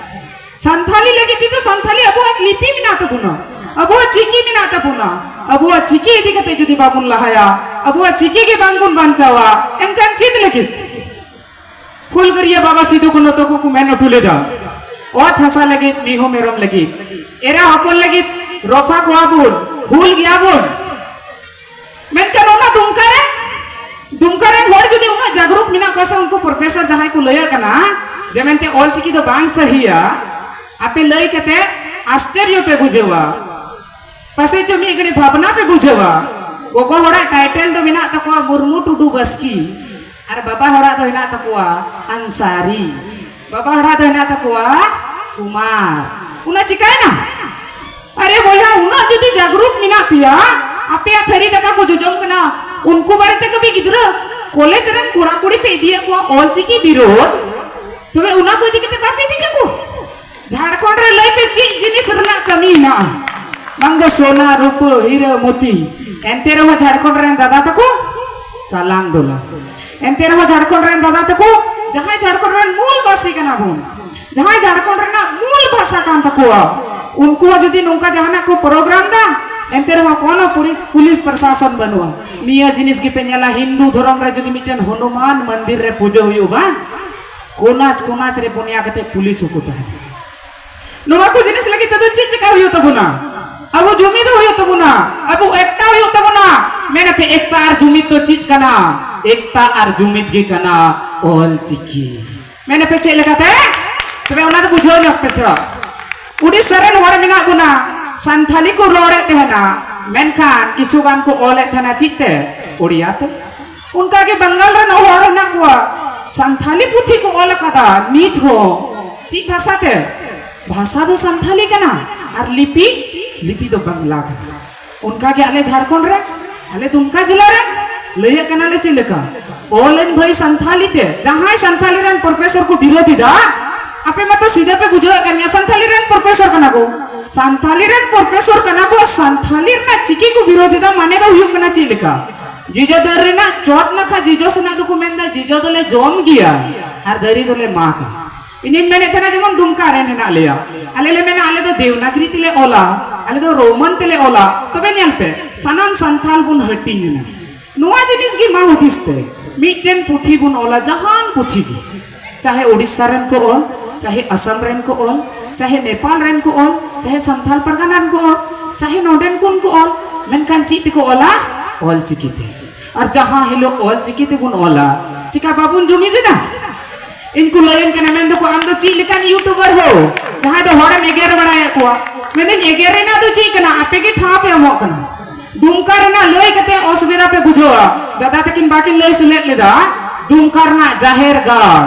ᱥᱟᱱᱛᱷᱟᱞᱤ ᱞᱟᱹᱜᱤᱫ ᱛᱮᱫᱚ ᱥᱟᱱᱛᱷᱟᱞᱤ ᱟᱵᱚᱣᱟᱜ ᱞᱤᱯᱤ ᱢᱮᱱᱟᱜ ᱛᱟᱵᱚᱱᱟ, ᱟᱵᱚᱣᱟᱜ ᱪᱤᱠᱤ ᱢᱮᱱᱟᱜ ᱛᱟᱵᱚᱱᱟ᱾ ᱟᱵᱚᱣᱟᱜ ᱪᱤᱠᱤ ᱤᱫᱤ ᱠᱟᱛᱮ ᱡᱩᱫᱤ ᱵᱟᱵᱚᱱ ᱞᱟᱦᱟᱭᱟ, ᱟᱵᱚᱣᱟᱜ ᱪᱤᱠᱤ ᱜᱮ ᱵᱟᱝᱵᱚᱱ ᱵᱟᱧᱪᱟᱣᱟ, ᱮᱱᱠᱷᱟᱱ ᱪᱮᱫ ᱞᱟᱹᱜᱤᱫ? ᱦᱩᱞᱜᱟᱹᱨᱤᱭᱟᱹ ᱵᱟᱵᱟ ᱥᱤᱫᱩ ᱠᱟᱹᱱᱦᱩ ᱛᱟᱠᱚ ᱠᱚ ᱢᱮᱱ ᱦᱚᱴᱚ ᱞᱮᱫᱟ, ᱚᱛ ᱦᱟᱥᱟ ᱞᱟᱹᱜᱤᱫ, ᱢᱤᱦᱩ ᱢᱮᱨᱚᱢ ᱞᱟᱹᱜᱤᱫ, ᱮᱨᱟ ᱦᱚᱯᱚᱱ ᱞᱟᱹᱜᱤᱫ ᱨᱚᱯᱷᱟ ᱠᱚᱣᱟ ᱵᱚᱱ, ᱦᱩᱞ ᱜᱮᱭᱟ ᱵᱚᱱ᱾ ᱢᱮᱱᱠᱷᱟᱱ ᱚᱱᱟ ᱫᱩᱢᱠᱟ ᱨᱮ, ᱫᱩᱢᱠᱟ ᱨᱮᱱ ᱦᱚᱲ ᱡᱩᱫᱤ ᱩᱱᱟᱹᱜ ᱡᱟᱜᱽᱨᱩᱠ ᱢᱮᱱᱟᱜ ᱠᱚᱣᱟ ᱥᱮ, ᱩᱱᱠᱩ ᱯᱨᱚᱯᱷᱮᱥᱚᱨ ᱡᱟᱦᱟᱸᱭ ᱠᱚ ᱞᱟᱹᱭ ᱟᱠᱟᱱᱟ ᱡᱮ ᱢᱮᱱᱛᱮ ᱚᱞᱪᱤᱠᱤ ᱫᱚ ᱵᱟᱝ ᱥᱟᱹᱦᱤᱭᱟ, ᱟᱯᱮ ᱞᱟᱹᱭ ᱠᱟᱛᱮ ᱟᱥᱪᱚᱨᱭᱚ ᱯᱮ ᱵᱩᱡᱷᱟᱹᱣᱟ, ᱯᱟᱥᱮᱡ ᱪᱚ ᱢᱤᱫ ᱜᱷᱟᱹᱲᱤ ᱵᱷᱟᱵᱽᱱᱟ ᱯᱮ ᱵᱩᱡᱷᱟᱹᱣᱟ᱾ ᱜᱚᱜᱚ ᱦᱚᱲᱟᱜ ᱴᱟᱭᱴᱮᱞ ᱫᱚ ᱢᱮᱱᱟᱜ ᱛᱟᱠᱚᱣᱟ ᱢᱩᱨᱢᱩ ᱴᱩᱰᱩ ᱵᱟᱥᱠᱤ, ᱟᱨ ᱵᱟᱵᱟ ᱦᱚᱲᱟᱜ ᱫᱚ ᱦᱮᱱᱟᱜ ᱛᱟᱠᱚᱣᱟ ᱟᱱᱥᱟᱨᱤ, ᱵᱟᱵᱟ ᱦᱚᱲᱟᱜ ᱫᱚ ᱦᱮᱱᱟᱜ ᱛᱟᱠᱚᱣᱟ ᱠᱩᱢᱟᱨ᱾ ᱚᱱᱟ ᱪᱤᱠᱟᱭᱱᱟ? ᱟᱨᱮ ᱵᱚᱭᱦᱟ, ᱩᱱᱟᱹᱜ ᱡᱩᱫᱤ ᱡᱟᱜᱽᱨᱩᱠ ᱢᱮᱱᱟᱜ ᱯᱮᱭᱟ, ᱟᱯᱮᱭᱟᱜ ᱛᱷᱟᱹᱨᱤ ᱫᱟᱠᱟ ᱠᱚ ᱡᱚᱡᱚᱢ ᱠᱟᱱᱟ, ᱩᱱᱠᱩ ᱵᱟᱨᱮᱛᱮ ᱠᱟᱹᱢᱤ ᱜᱤᱫᱽᱨᱟᱹ ᱠᱚᱞᱮᱡᱽ ᱨᱮᱱ ᱠᱚᱲᱟ ᱠᱩᱲᱤ ᱯᱮ ᱤᱫᱤᱭᱮᱫ ᱠᱚᱣᱟ ᱚᱞᱪᱤᱠᱤ ᱵᱤᱨᱳᱫ, ᱛᱚᱵᱮ ᱚᱱᱟ ᱠᱚ ᱤᱫᱤ ᱠᱟᱛᱮ ᱵᱟᱯᱮ ᱤᱫᱤ ᱠᱟᱠᱚ? ᱡᱷᱟᱲᱠᱷᱚᱸᱰ ᱨᱮ ᱞᱟᱹᱭ ᱯᱮ, ᱪᱮᱫ ᱡᱤᱱᱤᱥ ᱨᱮᱱᱟᱜ ᱠᱟᱹᱢᱤ ᱦᱮᱱᱟᱜᱼᱟ? ᱵᱟᱝ ᱫᱚ ᱥᱚᱱᱟ, ᱨᱩᱯᱟᱹ, ᱦᱤᱨᱟᱹ, ᱢᱚᱛᱤ᱾ ᱮᱱᱛᱮ ᱨᱮᱦᱚᱸ ᱡᱷᱟᱲᱠᱷᱚᱸᱰ ᱨᱮᱱ ᱫᱟᱫᱟ ᱛᱟᱠᱚ ᱠᱟᱞᱟᱝ ᱰᱚᱞᱟ᱾ ᱮᱱᱛᱮ ᱨᱮᱦᱚᱸ ᱡᱷᱟᱲᱠᱷᱚᱸᱰ ᱨᱮᱱ ᱫᱟᱫᱟ ᱛᱟᱠᱚ, ᱡᱟᱦᱟᱸᱭ ᱡᱷᱟᱲᱠᱷᱚᱸᱰ ᱨᱮᱱ ᱢᱩᱞ ᱵᱟᱹᱥᱤ ᱠᱟᱱᱟ ᱵᱚᱱ, ᱡᱟᱦᱟᱸᱭ ᱡᱷᱟᱲᱠᱷᱚᱸᱰ ᱨᱮᱱᱟᱜ ᱢᱩᱞ ᱵᱷᱟᱥᱟ ᱠᱟᱱ ᱛᱟᱠᱚᱣᱟ, ᱩᱱᱠᱩ ᱦᱚᱸ ᱡᱩᱫᱤ ᱱᱚᱝᱠᱟ ᱡᱟᱦᱟᱱᱟᱜ ᱠᱚ ᱯᱨᱳᱜᱨᱟᱢ ᱫᱟ, ᱮᱱᱛᱮ ᱨᱮᱦᱚᱸ ᱠᱳᱱᱳ ᱯᱩᱞᱤᱥ, ᱯᱩᱞᱤᱥ ᱯᱨᱚᱥᱟᱥᱚᱱ ᱵᱟᱹᱱᱩᱜᱼᱟ᱾ ᱱᱤᱭᱟᱹ ᱡᱤᱱᱤᱥ ᱜᱮᱯᱮ ᱧᱮᱞᱟ, ᱦᱤᱱᱫᱩ ᱫᱷᱚᱨᱚᱢ ᱨᱮ ᱡᱩᱫᱤ ᱢᱤᱫᱴᱮᱱ ᱦᱚᱱᱩᱢᱟᱱ ᱢᱚᱱᱫᱤᱨ ᱨᱮ ᱯᱩᱡᱟᱹ ᱦᱩᱭᱩᱜᱼᱟ ᱵᱟᱝ, ᱠᱚᱱᱟᱪ ᱠᱚᱱᱟᱪ ᱨᱮ ᱵᱚᱱᱭᱟ ᱠᱟᱛᱮ ᱯᱩᱞᱤᱥ ᱦᱚᱸᱠᱚ ᱛᱟᱦᱮᱱᱟ᱾ ᱱᱚᱣᱟ ᱠᱚ ᱡᱤᱱᱤᱥ ᱞᱟᱹᱜᱤᱫ ᱛᱮᱫᱚ ᱪᱮᱫ ᱪᱮᱠᱟ ᱦᱩᱭᱩᱜ ᱛᱟᱵᱚᱱᱟ? ᱟᱵᱚ ᱡᱩᱢᱤᱫ ᱦᱩᱭᱩᱜ ᱛᱟᱵᱚᱱᱟ, ᱟᱵᱚ ᱮᱠᱛᱟ ᱦᱩᱭᱩᱜ ᱛᱟᱵᱚᱱᱟ᱾ ᱢᱮᱱᱟᱯᱮ, ᱮᱠᱛᱟ ᱟᱨ ᱡᱩᱢᱤᱫ ᱫᱚ ᱪᱮᱫ ᱠᱟᱱᱟ? ᱮᱠᱛᱟ ᱟᱨ ᱡᱩᱢᱤᱫ ᱜᱮ ᱠᱟᱱᱟ ᱚᱞ ᱪᱤᱠᱤ᱾ ᱢᱮᱱᱟᱯᱮ, ᱪᱮᱫ ᱞᱮᱠᱟᱛᱮ? ᱛᱚᱵᱮ ᱚᱱᱟ ᱫᱚ ᱵᱩᱡᱷᱟᱹᱣ ᱧᱚᱜ ᱯᱮ ᱛᱷᱚᱲᱟ᱾ ᱩᱲᱤᱥᱥᱟ ᱨᱮᱱ ᱦᱚᱲ ᱢᱮᱱᱟᱜ ᱵᱚᱱᱟ, ᱥᱟᱱᱛᱷᱟᱞᱤ ᱠᱚ ᱨᱚᱲᱮᱫ ᱛᱟᱦᱮᱱᱟ, ᱢᱮᱱᱠᱷᱟᱱ ᱠᱤᱪᱷᱩ ᱜᱟᱱ ᱠᱚ ᱚᱞᱮᱫ ᱛᱟᱦᱮᱱᱟ ᱪᱮᱫ ᱛᱮ? ᱳᱲᱤᱭᱟ ᱛᱮ᱾ ᱚᱱᱠᱟᱜᱮ ᱵᱟᱝᱜᱟᱞ ᱨᱮᱱ ᱦᱚᱲ ᱦᱮᱱᱟᱜ ᱠᱚᱣᱟ, ᱥᱟᱱᱛᱷᱟᱞᱤ ᱯᱩᱛᱷᱤ ᱠᱚ ᱚᱞ ᱟᱠᱟᱫᱟ ᱱᱤᱛ ᱦᱚᱸ᱾ ᱪᱮᱫ ᱵᱷᱟᱥᱟ ᱛᱮ? ᱵᱷᱟᱥᱟ ᱫᱚ ᱥᱟᱱᱛᱷᱟᱞᱤ ᱠᱟᱱᱟ ᱟᱨ ᱞᱤᱯᱤ, ᱞᱤᱯᱤ ᱫᱚ ᱵᱟᱝᱞᱟ ᱠᱟᱱᱟ᱾ ᱚᱱᱠᱟᱜᱮ ᱟᱞᱮ ᱡᱷᱟᱲᱠᱷᱚᱸᱰ ᱨᱮ, ᱟᱞᱮ ᱫᱩᱢᱠᱟ ᱡᱮᱞᱟ ᱨᱮ ᱞᱟᱹᱭᱮᱫ ᱠᱟᱱᱟᱞᱮ ᱪᱮᱫ ᱞᱮᱠᱟ, ᱚᱞᱟᱹᱧ ᱵᱷᱟᱹᱭ ᱥᱟᱱᱛᱷᱟᱞᱤ ᱛᱮ᱾ ᱡᱟᱦᱟᱸᱭ ᱥᱟᱱᱛᱷᱟᱞᱤ ᱨᱮᱱ ᱯᱨᱚᱯᱷᱮᱥᱚᱨ ᱠᱚ ᱵᱤᱨᱳᱫ ᱮᱫᱟ, ᱟᱯᱮ ᱢᱟᱛᱚ ᱥᱤᱫᱷᱟᱹ ᱯᱮ ᱵᱩᱡᱷᱟᱹᱣᱮᱫ ᱠᱟᱱ ᱜᱮᱭᱟ, ᱥᱟᱱᱛᱷᱟᱞᱤ ᱨᱮᱱ ᱯᱨᱚᱯᱷᱮᱥᱚᱨ ᱠᱟᱱᱟ ᱠᱚ᱾ ᱥᱟᱱᱛᱷᱟᱞᱤ ᱨᱮᱱ ᱯᱨᱚᱯᱷᱮᱥᱚᱨ ᱠᱟᱱᱟ ᱠᱚ, ᱥᱟᱱᱛᱷᱟᱞᱤ ᱨᱮᱱᱟᱜ ᱪᱤᱠᱤ ᱠᱚ ᱵᱤᱨᱳᱫ ᱮᱫᱟ, ᱢᱟᱱᱮ ᱫᱚ ᱦᱩᱭᱩᱜ ᱠᱟᱱᱟ ᱪᱮᱫ ᱞᱮᱠᱟ? ᱡᱚᱡᱚ ᱫᱟᱨᱮ ᱨᱮᱱᱟᱜ ᱪᱚᱴ ᱱᱟᱠᱷᱟ ᱡᱚᱡᱚ ᱥᱮᱱᱟᱜ ᱫᱚᱠᱚ ᱢᱮᱱᱫᱟ ᱡᱚᱡᱚ ᱫᱚᱞᱮ ᱡᱚᱢ ᱜᱮᱭᱟ ᱟᱨ ᱫᱟᱨᱮ ᱫᱚᱞᱮ ᱢᱟᱜᱟ᱾ ᱤᱧᱤᱧ ᱢᱮᱱᱮᱫ ᱛᱟᱦᱮᱱᱟ, ᱡᱮᱢᱚᱱ ᱫᱩᱢᱠᱟ ᱨᱮᱱ ᱦᱮᱱᱟᱜ ᱞᱮᱭᱟ, ᱟᱞᱮ ᱞᱮ ᱢᱮᱱᱟ ᱟᱞᱮ ᱫᱚ ᱫᱮᱣᱱᱟᱜᱽᱨᱤ ᱛᱮᱞᱮ ᱚᱞᱟ, ᱟᱞᱮ ᱫᱚ ᱨᱳᱢᱟᱱ ᱛᱮᱞᱮ ᱚᱞᱟ᱾ ᱛᱚᱵᱮ ᱧᱮᱞ ᱯᱮ, ᱥᱟᱱᱟᱢ ᱥᱟᱱᱛᱷᱟᱞ ᱵᱚᱱ ᱦᱟᱹᱴᱤᱧ ᱮᱱᱟ᱾ ᱱᱚᱣᱟ ᱡᱤᱱᱤᱥ ᱜᱮ ᱢᱟ ᱦᱩᱫᱤᱥ ᱯᱮ, ᱢᱤᱫᱴᱮᱱ ᱯᱩᱛᱷᱤ ᱵᱚᱱ ᱚᱞᱟ, ᱡᱟᱦᱟᱱ ᱯᱩᱛᱷᱤ ᱜᱮ, ᱪᱟᱦᱮ ᱳᱰᱤᱥᱟ ᱨᱮᱱ ᱠᱚ ᱚᱞ, ᱪᱟᱦᱮ ᱟᱥᱟᱢ ᱨᱮᱱ ᱠᱚ ᱚᱞ, ᱪᱟᱦᱮ ᱱᱮᱯᱟᱞ ᱨᱮᱱ ᱠᱚ ᱚᱞ, ᱪᱟᱦᱮ ᱥᱟᱱᱛᱷᱟᱞ ᱯᱟᱨᱜᱟᱱᱟ ᱨᱮᱱ ᱠᱚ ᱚᱞ, ᱪᱟᱦᱮ ᱱᱚᱰᱮᱱ ᱠᱚ ᱠᱚ ᱚᱞ, ᱢᱮᱱᱠᱷᱟᱱ ᱪᱮᱫ ᱛᱮᱠᱚ ᱚᱞᱟ? ᱚᱞ ᱪᱤᱠᱤ ᱛᱮ᱾ ᱟᱨ ᱡᱟᱦᱟᱸ ᱦᱤᱞᱳᱜ ᱚᱞ ᱪᱤᱠᱤ ᱛᱮᱵᱚᱱ ᱚᱞᱟ, ᱪᱮᱠᱟ ᱵᱟᱵᱚᱱ ᱡᱩᱢᱤᱫ ᱮᱱᱟ? ᱤᱧ ᱠᱚ ᱞᱟᱹᱭᱟᱹᱧ ᱠᱟᱱᱟ, ᱢᱮᱱ ᱫᱚᱠᱚ, "ᱟᱢ ᱫᱚ ᱪᱮᱫ ᱞᱮᱠᱟᱱ ᱭᱩᱴᱩᱵᱟᱨ ᱦᱳ, ᱡᱟᱦᱟᱸᱭ ᱫᱚ ᱦᱚᱲᱮᱢ ᱮᱜᱮᱨ ᱵᱟᱲᱟᱭᱮᱫ ᱠᱚᱣᱟ?" ᱢᱮᱱᱫᱟᱹᱧ, ᱮᱜᱮᱨ ᱨᱮᱱᱟᱜ ᱫᱚ ᱪᱮᱫ ᱠᱟᱱᱟ? ᱟᱯᱮ ᱜᱮ ᱴᱷᱟᱶ ᱯᱮ ᱮᱢᱚᱜ ᱠᱟᱱᱟ᱾ ᱫᱩᱢᱠᱟ ᱨᱮᱱᱟᱜ ᱞᱟᱹᱭ ᱠᱟᱛᱮ ᱚᱥᱩᱵᱤᱫᱷᱟ ᱯᱮ ᱵᱩᱡᱷᱟᱹᱣᱟ᱾ ᱫᱟᱫᱟ ᱛᱟᱹᱠᱤᱱ ᱵᱟᱹᱠᱤᱱ ᱞᱟᱹᱭ ᱥᱮᱞᱮᱫ ᱞᱮᱫᱟ, ᱫᱩᱢᱠᱟ ᱨᱮᱱᱟᱜ ᱡᱟᱦᱮᱨ ᱜᱟᱲ,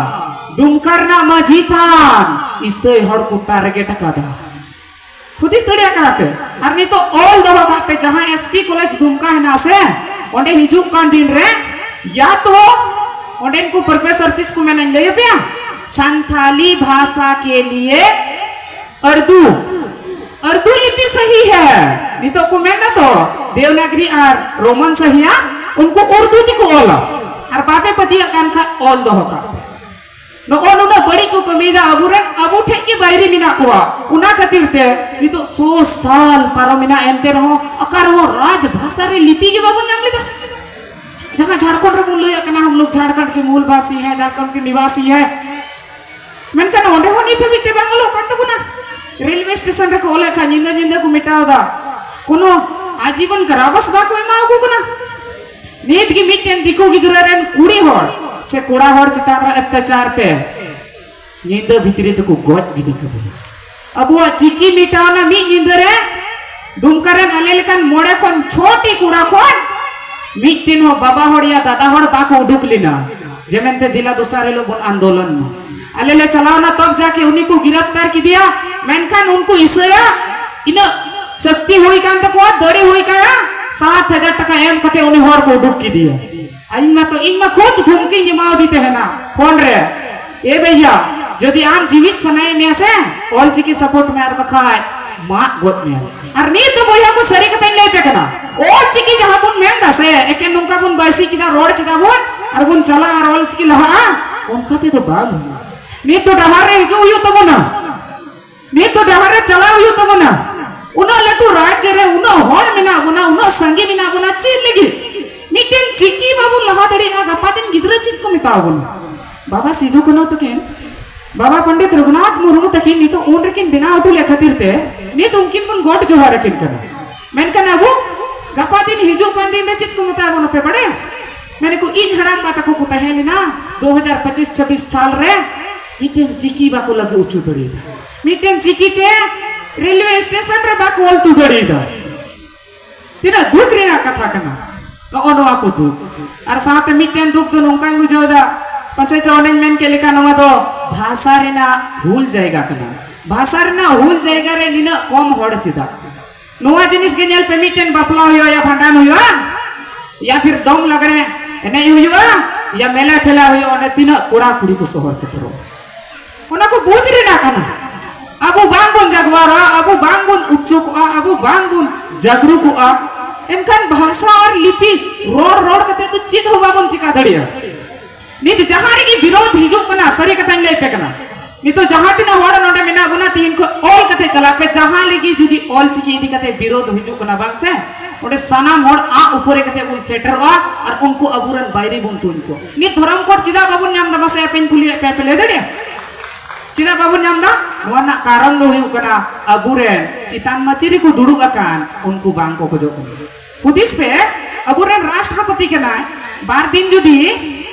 ᱫᱩᱢᱠᱟ ᱨᱮᱱᱟᱜ ᱢᱟᱹᱡᱷᱤ ᱛᱷᱟᱱ, ᱤᱥᱟᱹᱭ ᱦᱚᱲ ᱠᱚ ᱴᱟᱨᱜᱮᱴ ᱟᱠᱟᱫᱟ᱾ ᱦᱩᱫᱤᱥ ᱫᱟᱲᱮᱭᱟᱜ ᱠᱟᱱᱟ ᱯᱮ? ᱟᱨ ᱱᱤᱛᱚᱜ ᱚᱞ ᱫᱚᱦᱚ ᱠᱟᱜ ᱯᱮ, ᱡᱟᱦᱟᱸ ᱮᱥ ᱯᱤ ᱠᱚᱞᱮᱡᱽ ᱫᱩᱢᱠᱟ ᱦᱮᱱᱟᱜ ᱥᱮ, ᱚᱸᱰᱮ ᱦᱤᱡᱩᱜ ᱠᱟᱱ ᱫᱤᱱ ᱨᱮ ᱭᱟ ᱛᱚ ᱚᱸᱰᱮᱱ ᱠᱚ ᱯᱨᱚᱯᱷᱮᱥᱚᱨ ᱪᱮᱫ ᱠᱚ ᱢᱮᱱᱟᱧ ᱞᱟᱹᱭ ᱟᱯᱮᱭᱟ, ᱥᱟᱱᱛᱷᱟᱞᱤ ᱵᱷᱟᱥᱟ ᱠᱮ ᱞᱤᱭᱮ ᱩᱨᱫᱩ, ᱩᱨᱫᱩ ᱞᱤᱯᱤ ᱥᱟᱦᱤ ᱦᱮ᱾ ᱱᱤᱛᱚᱜ ᱠᱚ ᱢᱮᱱ ᱫᱟ ᱛᱚ ᱫᱮᱣᱱᱟᱜᱽᱨᱤ ᱟᱨ ᱨᱳᱢᱟᱱ ᱥᱟᱦᱤᱭᱟ, ᱩᱱᱠᱩ ᱩᱨᱫᱩ ᱛᱮᱠᱚ ᱚᱞᱟ᱾ ᱟᱨ ᱵᱟᱯᱮ ᱯᱟᱹᱛᱭᱟᱹᱜ ᱠᱟᱱ ᱠᱷᱟᱱ ᱚᱞ ᱫᱚᱦᱚ ᱠᱟᱜ ᱯᱮ᱾ ᱱᱚᱜᱼᱚ ᱱᱩᱱᱟᱹᱜ ᱵᱟᱹᱲᱤᱡ ᱠᱚ ᱠᱟᱹᱢᱤᱭᱮᱫᱟ, ᱟᱵᱚᱨᱮᱱ ᱟᱵᱚ ᱴᱷᱮᱡ ᱜᱮ ᱵᱟᱭᱨᱤ ᱢᱮᱱᱟᱜ ᱠᱚᱣᱟ᱾ ᱚᱱᱟ ᱠᱷᱟᱹᱛᱤᱨ ᱛᱮ ᱱᱤᱛᱚᱜ ᱥᱚ ᱥᱟᱞ ᱯᱟᱨᱚᱢᱮᱱᱟ, ᱮᱱᱛᱮ ᱨᱮᱦᱚᱸ ᱚᱠᱟ ᱨᱮᱦᱚᱸ ᱨᱟᱡᱽ ᱵᱷᱟᱥᱟ ᱨᱮ ᱞᱤᱯᱤ ᱜᱮ ᱵᱟᱵᱚᱱ ᱧᱟᱢ ᱞᱮᱫᱟ᱾ ᱡᱟᱦᱟᱸ ᱡᱷᱟᱲᱠᱷᱚᱸᱰ ᱨᱮᱵᱚᱱ ᱞᱟᱹᱭᱟᱜ ᱠᱟᱱᱟ, ᱦᱟᱢ ᱞᱳᱜ ᱡᱷᱟᱲᱠᱷᱚᱸᱰ ᱠᱮ ᱢᱩᱞ ᱵᱷᱟᱥᱤ ᱦᱮᱸ, ᱡᱷᱟᱲᱠᱷᱚᱸᱰ ᱠᱮ ᱱᱤᱵᱟᱥᱤ ᱦᱮᱸ, ᱢᱮᱱᱠᱷᱟᱱ ᱚᱸᱰᱮ ᱦᱚᱸ ᱱᱤᱛ ᱦᱟᱹᱵᱤᱡ ᱛᱮ ᱵᱟᱝ ᱚᱞᱚᱜ ᱠᱟᱱ ᱛᱟᱵᱚᱱᱟ᱾ ᱨᱮᱞᱣᱮ ᱥᱴᱮᱥᱚᱱ ᱨᱮᱠᱚ ᱚᱞᱮᱫ ᱠᱷᱟᱱ ᱧᱤᱫᱟᱹ ᱧᱤᱫᱟᱹ ᱠᱚ ᱢᱮᱴᱟᱣ ᱮᱫᱟ, ᱠᱳᱱᱳ ᱟᱡᱤᱵᱚᱱ ᱠᱟᱨᱟᱵᱟᱥ ᱵᱟᱠᱚ ᱮᱢᱟ ᱠᱚ ᱠᱟᱱᱟ᱾ ᱱᱤᱛ ᱜᱮ ᱢᱤᱫᱴᱮᱱ ᱫᱤᱠᱩ ᱜᱤᱫᱽᱨᱟᱹ ᱨᱮᱱ ᱠᱩᱲᱤ ᱦᱚᱲ ᱥᱮ ᱠᱚᱲᱟ ᱦᱚᱲ ᱪᱮᱛᱟᱱ ᱨᱮ ᱚᱛᱛᱟᱪᱟᱨ ᱛᱮ ᱧᱤᱫᱟᱹ ᱵᱷᱤᱛᱨᱤ ᱛᱮᱠᱚ ᱜᱚᱡ ᱜᱤᱰᱤ ᱠᱟᱵᱚᱱᱟ᱾ ᱟᱵᱚᱣᱟᱜ ᱪᱤᱠᱤ ᱢᱮᱴᱟᱣᱱᱟ ᱢᱤᱫ ᱧᱤᱫᱟᱹ ᱨᱮ᱾ ᱫᱩᱢᱠᱟ ᱨᱮᱱ ᱟᱞᱮ ᱞᱮᱠᱟᱱ ᱢᱚᱬᱮ ᱠᱷᱚᱱ ᱪᱷᱚ ᱴᱤ ᱠᱚᱲᱟ ᱠᱷᱚᱱ ᱢᱤᱫᱴᱮᱱ ᱦᱚᱸ ᱵᱟᱵᱟ ᱦᱚᱲ ᱭᱟ ᱫᱟᱫᱟ ᱦᱚᱲ ᱵᱟᱠᱚ ᱩᱰᱩᱠ ᱞᱮᱱᱟ, ᱡᱮ ᱢᱮᱱᱛᱮ ᱫᱮᱞᱟ ᱫᱚᱥᱟᱨ ᱦᱤᱞᱳᱜ ᱵᱚᱱ ᱟᱱᱫᱳᱞᱚᱱ ᱢᱟ᱾ ᱟᱞᱮ ᱞᱮ ᱪᱟᱞᱟᱣᱱᱟ, ᱛᱚᱵ ᱡᱟᱠᱮ ᱩᱱᱤ ᱠᱚ ᱜᱤᱨᱟᱯᱛᱟᱨ ᱠᱮᱫᱮᱭᱟ᱾ ᱢᱮᱱᱠᱷᱟᱱ ᱩᱱᱠᱩ ᱤᱥᱟᱹᱭᱟ ᱤᱱᱟᱹᱜ ᱥᱚᱠᱛᱤ ᱦᱩᱭ ᱠᱟᱱ ᱛᱟᱠᱚᱣᱟ, ᱫᱟᱲᱮ ᱦᱩᱭ ᱠᱟᱱᱟ, ᱥᱟᱛ ᱦᱟᱡᱟᱨ ᱴᱟᱠᱟ ᱮᱢ ᱠᱟᱛᱮ ᱩᱱᱤ ᱦᱚᱲ ᱠᱚ ᱩᱰᱩᱠ ᱠᱮᱫᱮᱭᱟ᱾ ᱟᱨ ᱤᱧ ᱢᱟ ᱛᱚ, ᱤᱧ ᱢᱟ ᱠᱷᱩᱫ ᱫᱷᱩᱢᱠᱤᱧ ᱮᱢᱟᱣᱟᱫᱮ ᱛᱟᱦᱮᱱᱟ ᱯᱷᱳᱱ ᱨᱮ, "ᱮ ᱵᱷᱟᱭᱭᱟ, ᱡᱩᱫᱤ ᱟᱢ ᱡᱤᱣᱤᱫ ᱥᱟᱱᱟᱭᱮᱫ ᱢᱮᱭᱟ ᱥᱮ, ᱚᱞ ᱪᱤᱠᱤ ᱥᱟᱯᱳᱨᱴ ᱢᱮ, ᱟᱨ ᱵᱟᱠᱷᱟᱡ ᱢᱟᱜ ᱜᱚᱡ ᱢᱮᱭᱟ ᱞᱮ᱾" ᱟᱨ ᱱᱤᱛ ᱫᱚ ᱵᱚᱭᱦᱟ ᱠᱚ, ᱥᱟᱹᱨᱤ ᱠᱟᱛᱷᱟᱧ ᱞᱟᱹᱭ ᱟᱯᱮ ᱠᱟᱱᱟ, ᱚᱞ ᱪᱤᱠᱤ ᱡᱟᱦᱟᱸ ᱵᱚᱱ ᱢᱮᱱ ᱫᱟ ᱥᱮ, ᱮᱠᱮᱱ ᱱᱚᱝᱠᱟ ᱵᱚᱱ ᱵᱟᱹᱭᱥᱤ ᱠᱮᱫᱟ, ᱨᱚᱲ ᱠᱮᱫᱟ ᱵᱚᱱ, ᱟᱨ ᱵᱚᱱ ᱪᱟᱞᱟᱜᱼᱟ ᱟᱨ ᱚᱞ ᱪᱤᱠᱤ ᱞᱟᱦᱟᱜᱼᱟ, ᱚᱱᱠᱟ ᱛᱮᱫᱚ ᱵᱟᱝ ᱦᱩᱭᱩᱜᱼᱟ᱾ ᱱᱤᱛ ᱫᱚ ᱰᱟᱦᱟᱨ ᱨᱮ ᱦᱤᱡᱩᱜ ᱦᱩᱭᱩᱜ ᱛᱟᱵᱚᱱᱟ᱾ ᱱᱤᱛ ᱫᱚ ᱰᱟᱦᱟᱨ ᱨᱮ ᱪᱟᱞᱟᱣ ᱦᱩᱭᱩᱜ ᱛᱟᱵᱚᱱᱟ᱾ ᱩᱱᱟᱹᱜ ᱞᱟᱹᱴᱩ ᱨᱟᱡᱽ ᱨᱮ ᱩᱱᱟᱹᱜ ᱦᱚᱲ ᱢᱮᱱᱟᱜ ᱵᱚᱱᱟ, ᱩᱱᱟᱹᱜ ᱥᱟᱸᱜᱮ ᱢᱮᱱᱟᱜ ᱵᱚᱱᱟ, ᱪᱮᱫ ᱞᱟᱹᱜᱤᱫ? ᱢᱤᱫᱴᱮᱱ ᱪᱤᱠᱤ ᱵᱟᱵᱚᱱ ᱞᱟᱦᱟ ᱫᱟᱲᱮᱭᱟᱜᱼᱟ, ᱜᱟᱯᱟ ᱫᱤᱱ ᱜᱤᱫᱽᱨᱟᱹ ᱪᱮᱫ ᱠᱚ ᱢᱮᱛᱟᱣ ᱵᱚᱱᱟ? ᱵᱟᱵᱟ ᱥᱤᱫᱷᱩ ᱠᱟᱹᱱᱦᱩ ᱛᱟᱹᱠᱤᱱ, ᱵᱟᱵᱟ ᱯᱚᱱᱰᱤᱛ ᱨᱚᱜᱷᱩᱱᱟᱛᱷ ᱢᱩᱨᱢᱩ ᱛᱟᱹᱠᱤᱱ ᱱᱤᱛᱚᱜ ᱩᱱ ᱨᱮᱠᱤᱱ ᱵᱮᱱᱟᱣ ᱦᱚᱴᱚ ᱞᱮᱫ ᱠᱷᱟᱹᱛᱤᱨ ᱛᱮ ᱱᱤᱛ ᱩᱱᱠᱤᱱ ᱵᱚᱱ ᱜᱚᱰ ᱡᱚᱦᱟᱨ ᱟᱹᱠᱤᱱ ᱠᱟᱱᱟ᱾ ᱢᱮᱱᱠᱷᱟᱱ ᱟᱵᱚ ᱜᱟᱯᱟ ᱫᱤᱱ ᱦᱤᱡᱩᱜ ᱠᱟᱱ ᱫᱤᱱ ᱨᱮ ᱪᱮᱫ ᱠᱚ ᱢᱮᱛᱟ ᱵᱚᱱᱟ ᱯᱮ ᱵᱟᱲᱟᱭᱟ? ᱢᱮᱱᱟᱠᱚ, "ᱤᱧ ᱦᱟᱲᱟᱢ ᱵᱟ ᱛᱟᱠᱚ ᱠᱚ ᱛᱟᱦᱮᱸ ᱞᱮᱱᱟ ᱫᱩ ᱦᱟᱡᱟᱨ ᱯᱚᱸᱪᱤᱥ ᱪᱷᱟᱵᱵᱤᱥ ᱥᱟᱞ ᱨᱮ, ᱢᱤᱫᱴᱮᱱ ᱪᱤᱠᱤ ᱵᱟᱠᱚ ᱞᱟᱹᱜᱩ ᱦᱚᱪᱚ ᱫᱟᱲᱮᱭᱟᱫᱟ, ᱢᱤᱫᱴᱮᱱ ᱪᱤᱠᱤ ᱛᱮ ᱨᱮᱞᱣᱮ ᱥᱴᱮᱥᱚᱱ ᱨᱮ ᱵᱟᱠᱚ ᱚᱞ ᱦᱚᱪᱚ ᱫᱟᱲᱮᱭᱟᱫᱟ᱾" ᱛᱤᱱᱟᱹᱜ ᱫᱩᱠ ᱨᱮᱱᱟᱜ ᱠᱟᱛᱷᱟ ᱠᱟᱱᱟ ᱱᱚᱜᱼᱚ ᱱᱚᱣᱟ ᱠᱚ ᱫᱩᱠ᱾ ᱟᱨ ᱥᱟᱶᱛᱮ ᱢᱤᱫᱴᱮᱱ ᱫᱩᱠ ᱫᱚ ᱱᱚᱝᱠᱟᱧ ᱵᱩᱡᱷᱟᱹᱣ ᱮᱫᱟ, ᱯᱟᱥᱮᱡ ᱪᱚ ᱚᱱᱮᱧ ᱢᱮᱱ ᱠᱮᱫ ᱞᱮᱠᱟ, ᱱᱚᱣᱟ ᱫᱚ ᱵᱷᱟᱥᱟ ᱨᱮᱱᱟᱜ ᱦᱩᱞ ᱡᱟᱭᱜᱟ ᱠᱟᱱᱟ᱾ ᱵᱷᱟᱥᱟ ᱨᱮᱱᱟᱜ ᱦᱩᱞ ᱡᱟᱭᱜᱟ ᱨᱮ ᱱᱤᱱᱟᱹᱜ ᱠᱚᱢ ᱦᱚᱲ ᱪᱮᱫᱟᱜ? ᱱᱚᱣᱟ ᱡᱤᱱᱤᱥ ᱜᱮ ᱧᱮᱞ ᱯᱮ, ᱢᱤᱫᱴᱮᱱ ᱵᱟᱯᱞᱟ ᱦᱩᱭᱩᱜᱼᱟ, ᱭᱟ ᱵᱷᱟᱸᱰᱟᱱ ᱦᱩᱭᱩᱜᱼᱟ, ᱭᱟ ᱯᱷᱤᱨ ᱫᱚᱝ ᱞᱟᱜᱽᱲᱮ ᱮᱱᱮᱡ ᱦᱩᱭᱩᱜᱼᱟ, ᱭᱟ ᱢᱮᱞᱟ ᱴᱷᱮᱞᱟ ᱦᱩᱭᱩᱜᱼᱟ, ᱚᱸᱰᱮ ᱛᱤᱱᱟᱹᱜ ᱠᱚᱲᱟ ᱠᱩᱲᱤ ᱠᱚ ᱥᱚᱦᱚᱨ ᱥᱮᱴᱮᱨᱚᱜᱼᱟ᱾ ᱚᱱᱟ ᱠᱚ ᱵᱩᱡᱽ ᱨᱮᱱᱟᱜ ᱠᱟᱱᱟ᱾ ᱟᱵᱚ ᱵᱟᱝ ᱵᱚᱱ ᱡᱟᱜᱽᱣᱟᱨᱟ, ᱟᱵᱚ ᱵᱟᱝ ᱵᱚᱱ ᱩᱛᱥᱩᱠᱚᱜᱼᱟ, ᱟᱵᱚ ᱵᱟᱝ ᱵᱚᱱ ᱡᱟᱜᱽᱨᱩᱠᱚᱜᱼᱟ, ᱮᱱᱠᱷᱟᱱ ᱵᱷᱟᱥᱟ ᱟᱨ ᱞᱤᱯᱤ ᱨᱚᱲ ᱨᱚᱲ ᱠᱟᱛᱮ ᱫᱚ ᱪᱮᱫ ᱦᱚᱸ ᱵᱟᱵᱚᱱ ᱪᱤᱠᱟ ᱫᱟᱲᱮᱭᱟᱜᱼᱟ᱾ ᱱᱤᱛ ᱡᱟᱦᱟᱸ ᱨᱮᱜᱮ ᱵᱤᱨᱳᱫᱷ ᱦᱤᱡᱩᱜ ᱠᱟᱱᱟ, ᱥᱟᱹᱨᱤ ᱠᱟᱛᱷᱟᱧ ᱞᱟᱹᱭ ᱯᱮ ᱠᱟᱱᱟ, ᱱᱤᱛᱚᱜ ᱡᱟᱦᱟᱸ ᱛᱤᱱᱟᱹᱜ ᱦᱚᱲ ᱱᱚᱰᱮ ᱢᱮᱱᱟᱜ ᱵᱚᱱᱟ, ᱛᱤᱦᱤᱧ ᱠᱷᱚᱱ ᱚᱞ ᱠᱟᱛᱮ ᱪᱟᱞᱟᱜ ᱯᱮ, ᱡᱟᱦᱟᱸ ᱨᱮᱜᱮ ᱡᱩᱫᱤ ᱚᱞ ᱪᱤᱠᱤ ᱤᱫᱤ ᱠᱟᱛᱮ ᱵᱤᱨᱳᱫᱷ ᱦᱤᱡᱩᱜ ᱠᱟᱱᱟ ᱵᱟᱝ ᱥᱮ, ᱚᱸᱰᱮ ᱥᱟᱱᱟᱢ ᱦᱚᱲ ᱟᱜ ᱩᱯᱚᱨᱮ ᱠᱟᱛᱮ ᱵᱚᱱ ᱥᱮᱴᱮᱨᱚᱜᱼᱟ ᱟᱨ ᱩᱱᱠᱩ ᱟᱵᱚᱨᱮᱱ ᱵᱟᱹᱭᱨᱤ ᱵᱚᱱ ᱛᱩᱧ ᱠᱚᱣᱟ᱾ ᱱᱤᱛ ᱫᱷᱚᱨᱚᱢ ᱠᱳᱰ ᱪᱮᱫᱟᱜ ᱵᱟᱵᱚᱱ ᱧᱟᱢ ᱮᱫᱟ ᱢᱟᱥᱮ ᱟᱯᱮᱧ ᱠᱩᱞᱤᱭᱮᱫ ᱯᱮᱭᱟ, ᱯᱮ ᱞᱟᱹᱭ ᱫᱟᱲᱮᱭᱟᱜᱼᱟ? ᱪᱮᱫᱟᱜ ᱵᱟᱵᱚᱱ ᱧᱟᱢ ᱮᱫᱟ? ᱱᱚᱣᱟ ᱨᱮᱱᱟᱜ ᱠᱟᱨᱚᱱ ᱫᱚ ᱦᱩᱭᱩᱜ ᱠᱟᱱᱟ, ᱟᱵᱚᱨᱮᱱ ᱪᱮᱛᱟᱱ ᱢᱟᱹᱪᱤ ᱨᱮᱠᱚ ᱫᱩᱲᱩᱵ ᱟᱠᱟᱱ ᱩᱱᱠᱩ ᱵᱟᱝ ᱠᱚ ᱠᱷᱚᱡᱚᱜ ᱠᱟᱱᱟ᱾ ᱦᱩᱫᱤᱥ ᱯᱮ, ᱟᱵᱚᱨᱮᱱ ᱨᱟᱥᱴᱨᱚᱯᱚᱛᱤ ᱠᱟᱱᱟᱭ, ᱵᱟᱨ ᱫᱤᱱ ᱡᱩᱫᱤ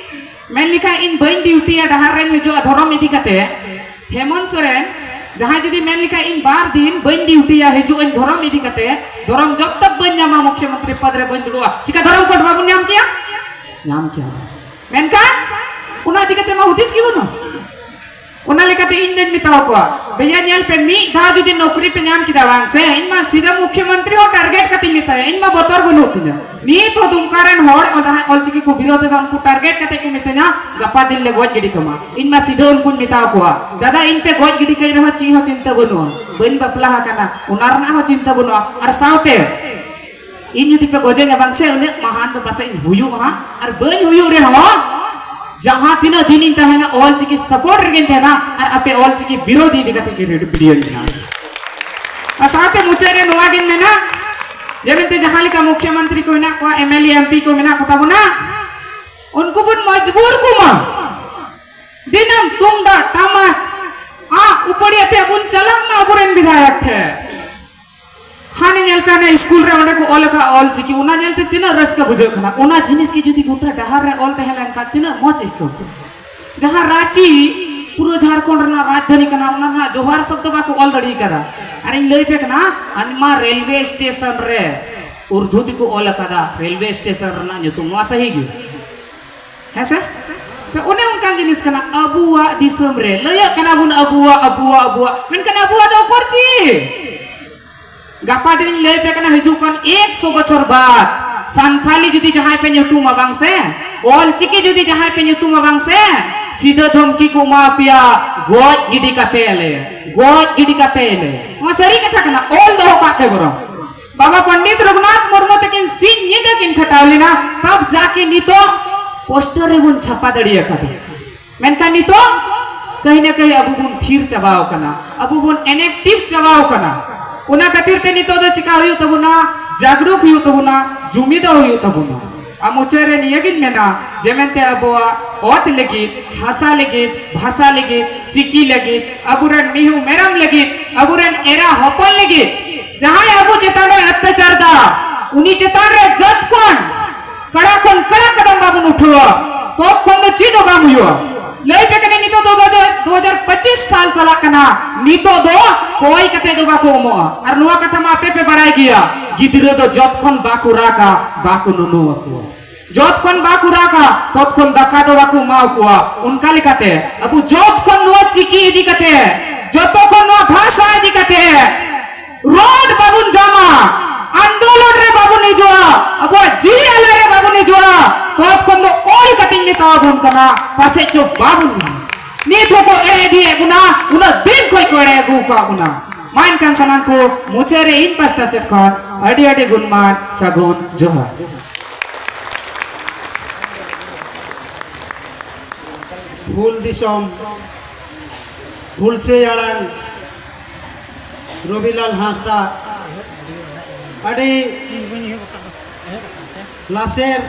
ᱢᱮᱱ ᱞᱮᱠᱷᱟᱡ ᱤᱧ ᱵᱟᱹᱧ ᱰᱤᱭᱩᱴᱤᱭᱟ ᱰᱟᱦᱟᱨ ᱨᱮᱧ ᱦᱤᱡᱩᱜᱼᱟ ᱫᱷᱚᱨᱚᱢ ᱤᱫᱤ ᱠᱟᱛᱮ, ᱦᱮᱢᱚᱱᱛ ᱥᱚᱨᱮᱱ ᱡᱟᱦᱟᱸᱭ ᱡᱩᱫᱤ ᱢᱮᱱ ᱞᱮᱠᱷᱟᱡ ᱤᱧ ᱵᱟᱨ ᱫᱤᱱ ᱵᱟᱹᱧ ᱰᱤᱭᱩᱴᱤᱭᱟ, ᱦᱤᱡᱩᱜ ᱟᱹᱧ ᱫᱷᱚᱨᱚᱢ ᱤᱫᱤ ᱠᱟᱛᱮ, ᱫᱷᱚᱨᱚᱢ ᱡᱚᱵ ᱛᱚᱠ ᱵᱟᱹᱧ ᱧᱟᱢᱟ ᱢᱩᱠᱷᱭᱚᱢᱚᱱᱛᱨᱤ ᱯᱚᱫ ᱨᱮ ᱵᱟᱹᱧ ᱫᱩᱲᱩᱵᱼᱟ, ᱪᱤᱠᱟ ᱫᱷᱚᱨᱚᱢ ᱠᱳᱰ ᱵᱟᱵᱚᱱ ᱧᱟᱢ ᱠᱮᱭᱟ? ᱧᱟᱢ ᱠᱮᱭᱟ᱾ ᱢᱮᱱᱠᱷᱟᱱ ᱚᱱᱟ ᱤᱫᱤ ᱠᱟᱛᱮ ᱢᱟ ᱦᱩᱫᱤᱥ ᱜᱮ ᱵᱟᱹᱱᱩᱜᱼᱟ᱾ ᱚᱱᱟ ᱞᱮᱠᱟᱛᱮ ᱤᱧ ᱫᱚᱧ ᱢᱮᱛᱟ ᱠᱚᱣᱟ, ᱵᱷᱮᱭᱟ ᱧᱮᱞ ᱯᱮ, ᱢᱤᱫ ᱫᱷᱟᱣ ᱡᱩᱫᱤ ᱱᱚᱠᱨᱤ ᱯᱮ ᱧᱟᱢ ᱠᱮᱫᱟ ᱵᱟᱝ ᱥᱮ, ᱤᱧ ᱢᱟ ᱥᱤᱫᱷᱟᱹ ᱢᱩᱠᱷᱭᱚᱢᱚᱱᱛᱨᱤ ᱦᱚᱸ ᱴᱟᱨᱜᱮᱴ ᱠᱟᱛᱮᱧ ᱢᱮᱛᱟᱭᱟ, ᱤᱧ ᱢᱟ ᱵᱚᱛᱚᱨ ᱵᱟᱹᱱᱩᱜ ᱛᱤᱧᱟ᱾ ᱱᱤᱛ ᱦᱚᱸ ᱫᱩᱢᱠᱟ ᱨᱮᱱ ᱦᱚᱲ ᱡᱟᱦᱟᱸᱭ ᱚᱞᱪᱤᱠᱤ ᱠᱚ ᱵᱤᱨᱳᱫ ᱮᱫᱟ, ᱩᱱᱠᱩ ᱴᱟᱨᱜᱮᱴ ᱠᱟᱛᱮ ᱠᱚ ᱢᱤᱛᱟᱹᱧᱟ, ᱜᱟᱯᱟ ᱫᱤᱱ ᱞᱮ ᱜᱚᱡ ᱜᱤᱰᱤ ᱠᱟᱢᱟ᱾ ᱤᱧ ᱢᱟ ᱥᱤᱫᱷᱟᱹ ᱩᱱᱠᱩᱧ ᱢᱮᱛᱟ ᱠᱚᱣᱟ, ᱫᱟᱫᱟ, ᱤᱧ ᱯᱮ ᱜᱚᱡ ᱜᱤᱰᱤ ᱠᱟᱹᱧ ᱨᱮᱦᱚᱸ ᱪᱮᱫ ᱦᱚᱸ ᱪᱤᱱᱛᱟᱹ ᱵᱟᱹᱱᱩᱜᱼᱟ, ᱵᱟᱹᱧ ᱵᱟᱯᱞᱟ ᱟᱠᱟᱱᱟ, ᱚᱱᱟ ᱨᱮᱱᱟᱜ ᱦᱚᱸ ᱪᱤᱱᱛᱟᱹ ᱵᱟᱹᱱᱩᱜᱼᱟ, ᱟᱨ ᱥᱟᱶᱛᱮ ᱤᱧ ᱡᱩᱫᱤ ᱯᱮ ᱜᱚᱡᱮᱧᱟ ᱵᱟᱝ ᱥᱮ, ᱩᱱᱟᱹᱜ ᱢᱟᱦᱟᱱ ᱫᱚ ᱯᱟᱥᱮᱡ ᱤᱧ ᱦᱩᱭᱩᱜᱼᱟ ᱦᱟᱸᱜ, ᱟᱨ ᱵᱟᱹᱧ ᱦᱩᱭᱩᱜ ᱨᱮᱦᱚᱸ ᱡᱟᱦᱟᱸ ᱛᱤᱱᱟᱹᱜ ᱫᱤᱱᱤᱧ ᱛᱟᱦᱮᱱᱟ ᱚᱞ ᱪᱤᱠᱤ ᱥᱟᱯᱳᱨᱴ ᱨᱮᱜᱮᱧ ᱛᱟᱦᱮᱱᱟ, ᱟᱨ ᱟᱯᱮ ᱚᱞ ᱪᱤᱠᱤ ᱵᱤᱨᱳᱫᱷ ᱤᱫᱤ ᱠᱟᱛᱮ ᱜᱮ ᱵᱷᱤᱰᱤᱭᱳᱧ ᱵᱮᱱᱟᱣᱟ᱾ ᱟᱨ ᱥᱟᱶᱛᱮ ᱢᱩᱪᱟᱹᱫ ᱨᱮ ᱱᱚᱣᱟ ᱜᱤᱧ ᱢᱮᱱᱟ, ᱡᱮ ᱢᱮᱱᱛᱮ ᱡᱟᱦᱟᱸ ᱞᱮᱠᱟ ᱢᱩᱠᱷᱭᱚᱢᱚᱱᱛᱨᱤ ᱠᱚ ᱢᱮᱱᱟᱜ ᱠᱚᱣᱟ, M L A, M P ᱠᱚ ᱢᱮᱱᱟᱜ ᱠᱚ ᱛᱟᱵᱚᱱᱟ, ᱩᱱᱠᱩ ᱵᱚᱱ ᱢᱚᱡᱽᱵᱩᱨ ᱠᱚᱢᱟ, ᱫᱤᱱᱟᱹᱢ ᱛᱩᱢᱫᱟᱜ ᱴᱟᱢᱟᱠ ᱟᱜ ᱩᱯᱟᱹᱲᱤ ᱟᱛᱮ ᱵᱚᱱ ᱪᱟᱞᱟᱜ ᱢᱟ ᱟᱵᱚᱨᱮᱱ ᱵᱤᱫᱷᱟᱭᱚᱠ ᱴᱷᱮᱱ᱾ ᱦᱟᱱᱮ ᱧᱮᱞ ᱯᱮ, ᱦᱟᱱᱮ ᱥᱠᱩᱞ ᱨᱮ ᱚᱸᱰᱮ ᱠᱚ ᱚᱞ ᱟᱠᱟᱫ ᱚᱞ ᱪᱤᱠᱤ, ᱚᱱᱟ ᱧᱮᱞᱛᱮ ᱛᱤᱱᱟᱹᱜ ᱨᱟᱹᱥᱠᱟᱹ ᱵᱩᱡᱷᱟᱹᱜ ᱠᱟᱱᱟ᱾ ᱚᱱᱟ ᱡᱤᱱᱤᱥ ᱜᱮ ᱡᱩᱫᱤ ᱜᱚᱴᱟ ᱰᱟᱦᱟᱨ ᱨᱮ ᱚᱞ ᱛᱟᱦᱮᱸ ᱞᱮᱱᱠᱷᱟᱱ ᱛᱤᱱᱟᱹᱜ ᱢᱚᱡᱽ ᱟᱹᱭᱠᱟᱹᱣ ᱠᱚᱜᱼᱟ᱾ ᱡᱟᱦᱟᱸ ᱨᱟᱸᱪᱤ ᱯᱩᱨᱟᱹ ᱡᱷᱟᱲᱠᱷᱚᱸᱰ ᱨᱮᱱᱟᱜ ᱨᱟᱡᱽᱫᱷᱟᱱᱤ ᱠᱟᱱᱟ, ᱚᱱᱟ ᱨᱮᱱᱟᱜ ᱡᱚᱦᱟᱨ ᱥᱚᱵᱫᱚ ᱵᱟᱠᱚ ᱚᱞ ᱫᱟᱲᱮ ᱠᱟᱫᱟ᱾ ᱟᱨ ᱤᱧ ᱞᱟᱹᱭ ᱯᱮ ᱠᱟᱱᱟ, ᱟᱭᱢᱟ ᱨᱮᱞᱣᱮ ᱥᱴᱮᱥᱚᱱ ᱨᱮ ᱩᱨᱫᱩ ᱛᱮᱠᱚ ᱚᱞ ᱟᱠᱟᱫᱟ ᱨᱮᱞᱣᱮ ᱥᱴᱮᱥᱚᱱ ᱨᱮᱱᱟᱜ ᱧᱩᱛᱩᱢ᱾ ᱱᱚᱣᱟ ᱥᱟᱹᱦᱤ ᱜᱮ? ᱦᱮᱸ ᱥᱮ? ᱛᱚ ᱚᱱᱮ ᱚᱱᱠᱟᱱ ᱡᱤᱱᱤᱥ ᱠᱟᱱᱟ, ᱟᱵᱚᱣᱟᱜ ᱫᱤᱥᱚᱢ ᱨᱮ ᱞᱟᱹᱭᱟᱹᱜ ᱠᱟᱱᱟ ᱵᱚᱱ ᱟᱵᱚᱣᱟᱜ, ᱟᱵᱚᱣᱟᱜ, ᱟᱵᱚᱣᱟᱜ, ᱢᱮᱱᱠᱷᱟᱱ ᱟᱵᱚᱣᱟᱜ ᱫᱚ ᱚᱠᱚᱨ ᱪᱮᱫ? ᱜᱟᱯᱟ ᱫᱤᱱᱤᱧ ᱞᱟᱹᱭ ᱯᱮ ᱠᱟᱱᱟ, ᱦᱤᱡᱩᱜ ᱠᱟᱱ ᱮᱠᱥᱚ ᱵᱚᱪᱷᱚᱨ ᱵᱟᱫ ᱥᱟᱱᱛᱷᱟᱞᱤ ᱡᱩᱫᱤ ᱡᱟᱦᱟᱸᱭ ᱯᱮ ᱧᱩᱛᱩᱢᱟ ᱵᱟᱝ ᱥᱮ, ᱚᱞ ᱪᱤᱠᱤ ᱡᱩᱫᱤ ᱡᱟᱦᱟᱸᱭ ᱯᱮ ᱧᱩᱛᱩᱢᱟ ᱵᱟᱝ ᱥᱮ, ᱥᱤᱫᱷᱟᱹ ᱫᱷᱚᱢᱠᱤ ᱠᱚ ᱮᱢᱟ ᱯᱮᱭᱟ, ᱜᱚᱡ ᱜᱤᱰᱤ ᱠᱟᱯᱮᱭᱟᱞᱮ, ᱜᱚᱡ ᱜᱤᱰᱤ ᱠᱟᱯᱮᱭᱟᱞᱮ᱾ ᱱᱚᱣᱟ ᱥᱟᱹᱨᱤ ᱠᱟᱛᱷᱟ ᱠᱟᱱᱟ, ᱚᱞ ᱫᱚᱦᱚ ᱠᱟᱜ ᱯᱮ ᱵᱚᱨᱚᱝ᱾ ᱵᱟᱵᱟ ᱯᱚᱱᱰᱤᱛ ᱨᱚᱜᱷᱩᱱᱟᱛᱷ ᱢᱩᱨᱢᱩ ᱛᱟᱹᱠᱤᱱ ᱥᱤᱧ ᱧᱤᱫᱟᱹ ᱠᱤᱱ ᱠᱷᱟᱴᱟᱣ ᱞᱮᱱᱟ, ᱛᱚᱵ ᱡᱟᱠᱮ ᱱᱤᱛᱚᱜ ᱯᱳᱥᱴᱟᱨ ᱨᱮᱵᱚᱱ ᱪᱷᱟᱯᱟ ᱫᱟᱲᱮ ᱟᱠᱟᱫᱟ᱾ ᱢᱮᱱᱠᱷᱟᱱ ᱱᱤᱛᱚᱜ ᱠᱟᱹᱦᱤ ᱱᱟ ᱠᱟᱹᱦᱤ ᱟᱵᱚ ᱵᱚᱱ ᱛᱷᱤᱨ ᱪᱟᱵᱟᱣ ᱠᱟᱱᱟ, ᱟᱵᱚ ᱵᱚᱱ ᱤᱱᱮᱠᱴᱤᱵᱷ ᱪᱟᱵᱟᱣ ᱠᱟᱱᱟ᱾ ᱚᱱᱟ ᱠᱷᱟᱹᱛᱤᱨ ᱛᱮ ᱱᱤᱛᱚᱜ ᱫᱚ ᱪᱮᱠᱟ ᱦᱩᱭᱩᱜ ᱛᱟᱵᱚᱱᱟ? ᱡᱟᱜᱽᱨᱩᱠ ᱦᱩᱭᱩᱜ ᱛᱟᱵᱚᱱᱟ, ᱡᱩᱢᱤᱫᱚᱜ ᱦᱩᱭᱩᱜ ᱛᱟᱵᱚᱱᱟ᱾ ᱟᱨ ᱢᱩᱪᱟᱹᱫ ᱨᱮ ᱱᱤᱭᱟᱹ ᱜᱤᱧ ᱢᱮᱱᱟ ᱡᱮ ᱢᱮᱱᱛᱮ ᱟᱵᱚᱣᱟᱜ ᱚᱛ ᱞᱟᱹᱜᱤᱫ, ᱦᱟᱥᱟ ᱞᱟᱹᱜᱤᱫ, ᱵᱷᱟᱥᱟ ᱞᱟᱹᱜᱤᱫ, ᱪᱤᱠᱤ ᱞᱟᱹᱜᱤᱫ, ᱟᱵᱚᱨᱮᱱ ᱢᱤᱦᱩ ᱢᱮᱨᱚᱢ ᱞᱟᱹᱜᱤᱫ, ᱟᱵᱚᱨᱮᱱ ᱮᱨᱟ ᱦᱚᱯᱚᱱ ᱞᱟᱹᱜᱤᱫ ᱡᱟᱦᱟᱸᱭ ᱟᱵᱚ ᱪᱮᱛᱟᱱ ᱨᱮ ᱚᱛᱛᱟᱪᱟᱨ ᱫᱟ, ᱩᱱᱤ ᱪᱮᱛᱟᱱ ᱨᱮ ᱡᱟᱹᱛ ᱠᱷᱚᱱ ᱠᱟᱲᱟ ᱠᱷᱚᱱ ᱠᱟᱲᱟ ᱠᱟᱫᱚᱢ ᱵᱟᱵᱚᱱ ᱩᱴᱷᱟᱹᱣᱟ, ᱛᱚᱛ ᱠᱷᱚᱱ ᱫᱚ ᱪᱮᱫ ᱦᱚᱸ ᱵᱟᱝ ᱦᱩᱭᱩᱜᱼᱟ᱾ ᱞᱟᱹᱭ ᱯᱮ ᱠᱟᱹᱱᱟᱹᱧ, ᱱᱤᱛᱚᱜ ᱫᱚ ᱫᱩ ᱦᱟᱡᱟᱨ ᱯᱚᱸᱪᱤᱥ ᱥᱟᱞ ᱪᱟᱞᱟᱜ ᱠᱟᱱᱟ, ᱱᱤᱛᱚᱜ ᱫᱚ ᱠᱚᱭ ᱠᱟᱛᱮ ᱫᱚ ᱵᱟᱠᱚ ᱮᱢᱚᱜᱼᱟ᱾ ᱟᱨ ᱱᱚᱣᱟ ᱠᱟᱛᱷᱟ ᱢᱟ ᱟᱯᱮ ᱯᱮ ᱵᱟᱲᱟᱭ ᱜᱮᱭᱟ, ᱜᱤᱫᱽᱨᱟᱹ ᱫᱚ ᱡᱚᱛ ᱠᱷᱚᱱ ᱵᱟᱠᱚ ᱨᱟᱜᱟ, ᱵᱟᱠᱚ ᱱᱩᱱᱩ ᱟᱠᱚᱣᱟ᱾ ᱡᱚᱛ ᱠᱷᱚᱱ ᱵᱟᱠᱚ ᱨᱟᱜᱟ, ᱛᱚᱛ ᱠᱷᱚᱱ ᱫᱟᱠᱟ ᱫᱚ ᱵᱟᱠᱚ ᱮᱢᱟ ᱠᱚᱣᱟ᱾ ᱚᱱᱠᱟ ᱞᱮᱠᱟᱛᱮ ᱟᱵᱚ ᱡᱚᱛ ᱠᱷᱚᱱ ᱱᱚᱣᱟ ᱪᱤᱠᱤ ᱤᱫᱤ ᱠᱟᱛᱮ, ᱡᱚᱛᱚ ᱠᱷᱚᱱ ᱱᱚᱣᱟ ᱵᱷᱟᱥᱟ ᱤᱫᱤ ᱠᱟᱛᱮ ᱨᱚᱲ ᱵᱟᱵᱚᱱ ᱡᱚᱢᱟ, ᱟᱱᱫᱳᱞᱚᱱ ᱨᱮ ᱵᱟᱵᱚᱱ ᱦᱤᱡᱩᱜᱼᱟ, ᱟᱵᱚᱣᱟᱜ ᱡᱤᱣᱤ ᱟᱞᱟᱭ ᱨᱮ ᱵᱟᱵᱚᱱ ᱦᱤᱡᱩᱜᱼᱟ, ᱛᱚᱛ ᱠᱷᱚᱱ ᱫᱚ ᱚᱞ ᱠᱟᱛᱮᱧ ᱢᱮᱛᱟ ᱟᱵᱚᱱ ᱠᱟᱱᱟ, ᱯᱟᱥᱮᱡ ᱪᱚ ᱵᱟᱵᱚᱱ ᱧᱟᱢᱟ᱾ ᱱᱤᱛ ᱦᱚᱸᱠᱚ ᱮᱲᱮ ᱤᱫᱤᱭᱮᱫ ᱵᱚᱱᱟ, ᱩᱱᱟᱹᱜ ᱫᱤᱱ ᱠᱷᱚᱱ ᱠᱚ ᱮᱲᱮ ᱟᱹᱜᱩ ᱟᱠᱟᱫ ᱵᱚᱱᱟ᱾ ᱢᱟ ᱮᱱᱠᱷᱟᱱ ᱥᱟᱱᱟᱢ ᱠᱚ ᱢᱩᱪᱟᱹᱫ ᱨᱮ ᱤᱧ ᱯᱟᱥᱴᱟ ᱥᱮᱫ ᱠᱷᱚᱱ ᱟᱹᱰᱤ ᱟᱹᱰᱤ ᱜᱩᱱᱢᱟᱱ ᱥᱟᱹᱜᱩᱱ ᱡᱚᱦᱟᱨ᱾ ᱦᱩᱞ ᱫᱤᱥᱚᱢ ᱦᱩᱞᱥᱟᱹᱭ ᱟᱲᱟᱝ ᱨᱚᱵᱤᱞᱟᱞ ᱦᱟᱸᱥᱫᱟ ᱟᱹᱰᱤ ᱞᱟᱥᱮᱨ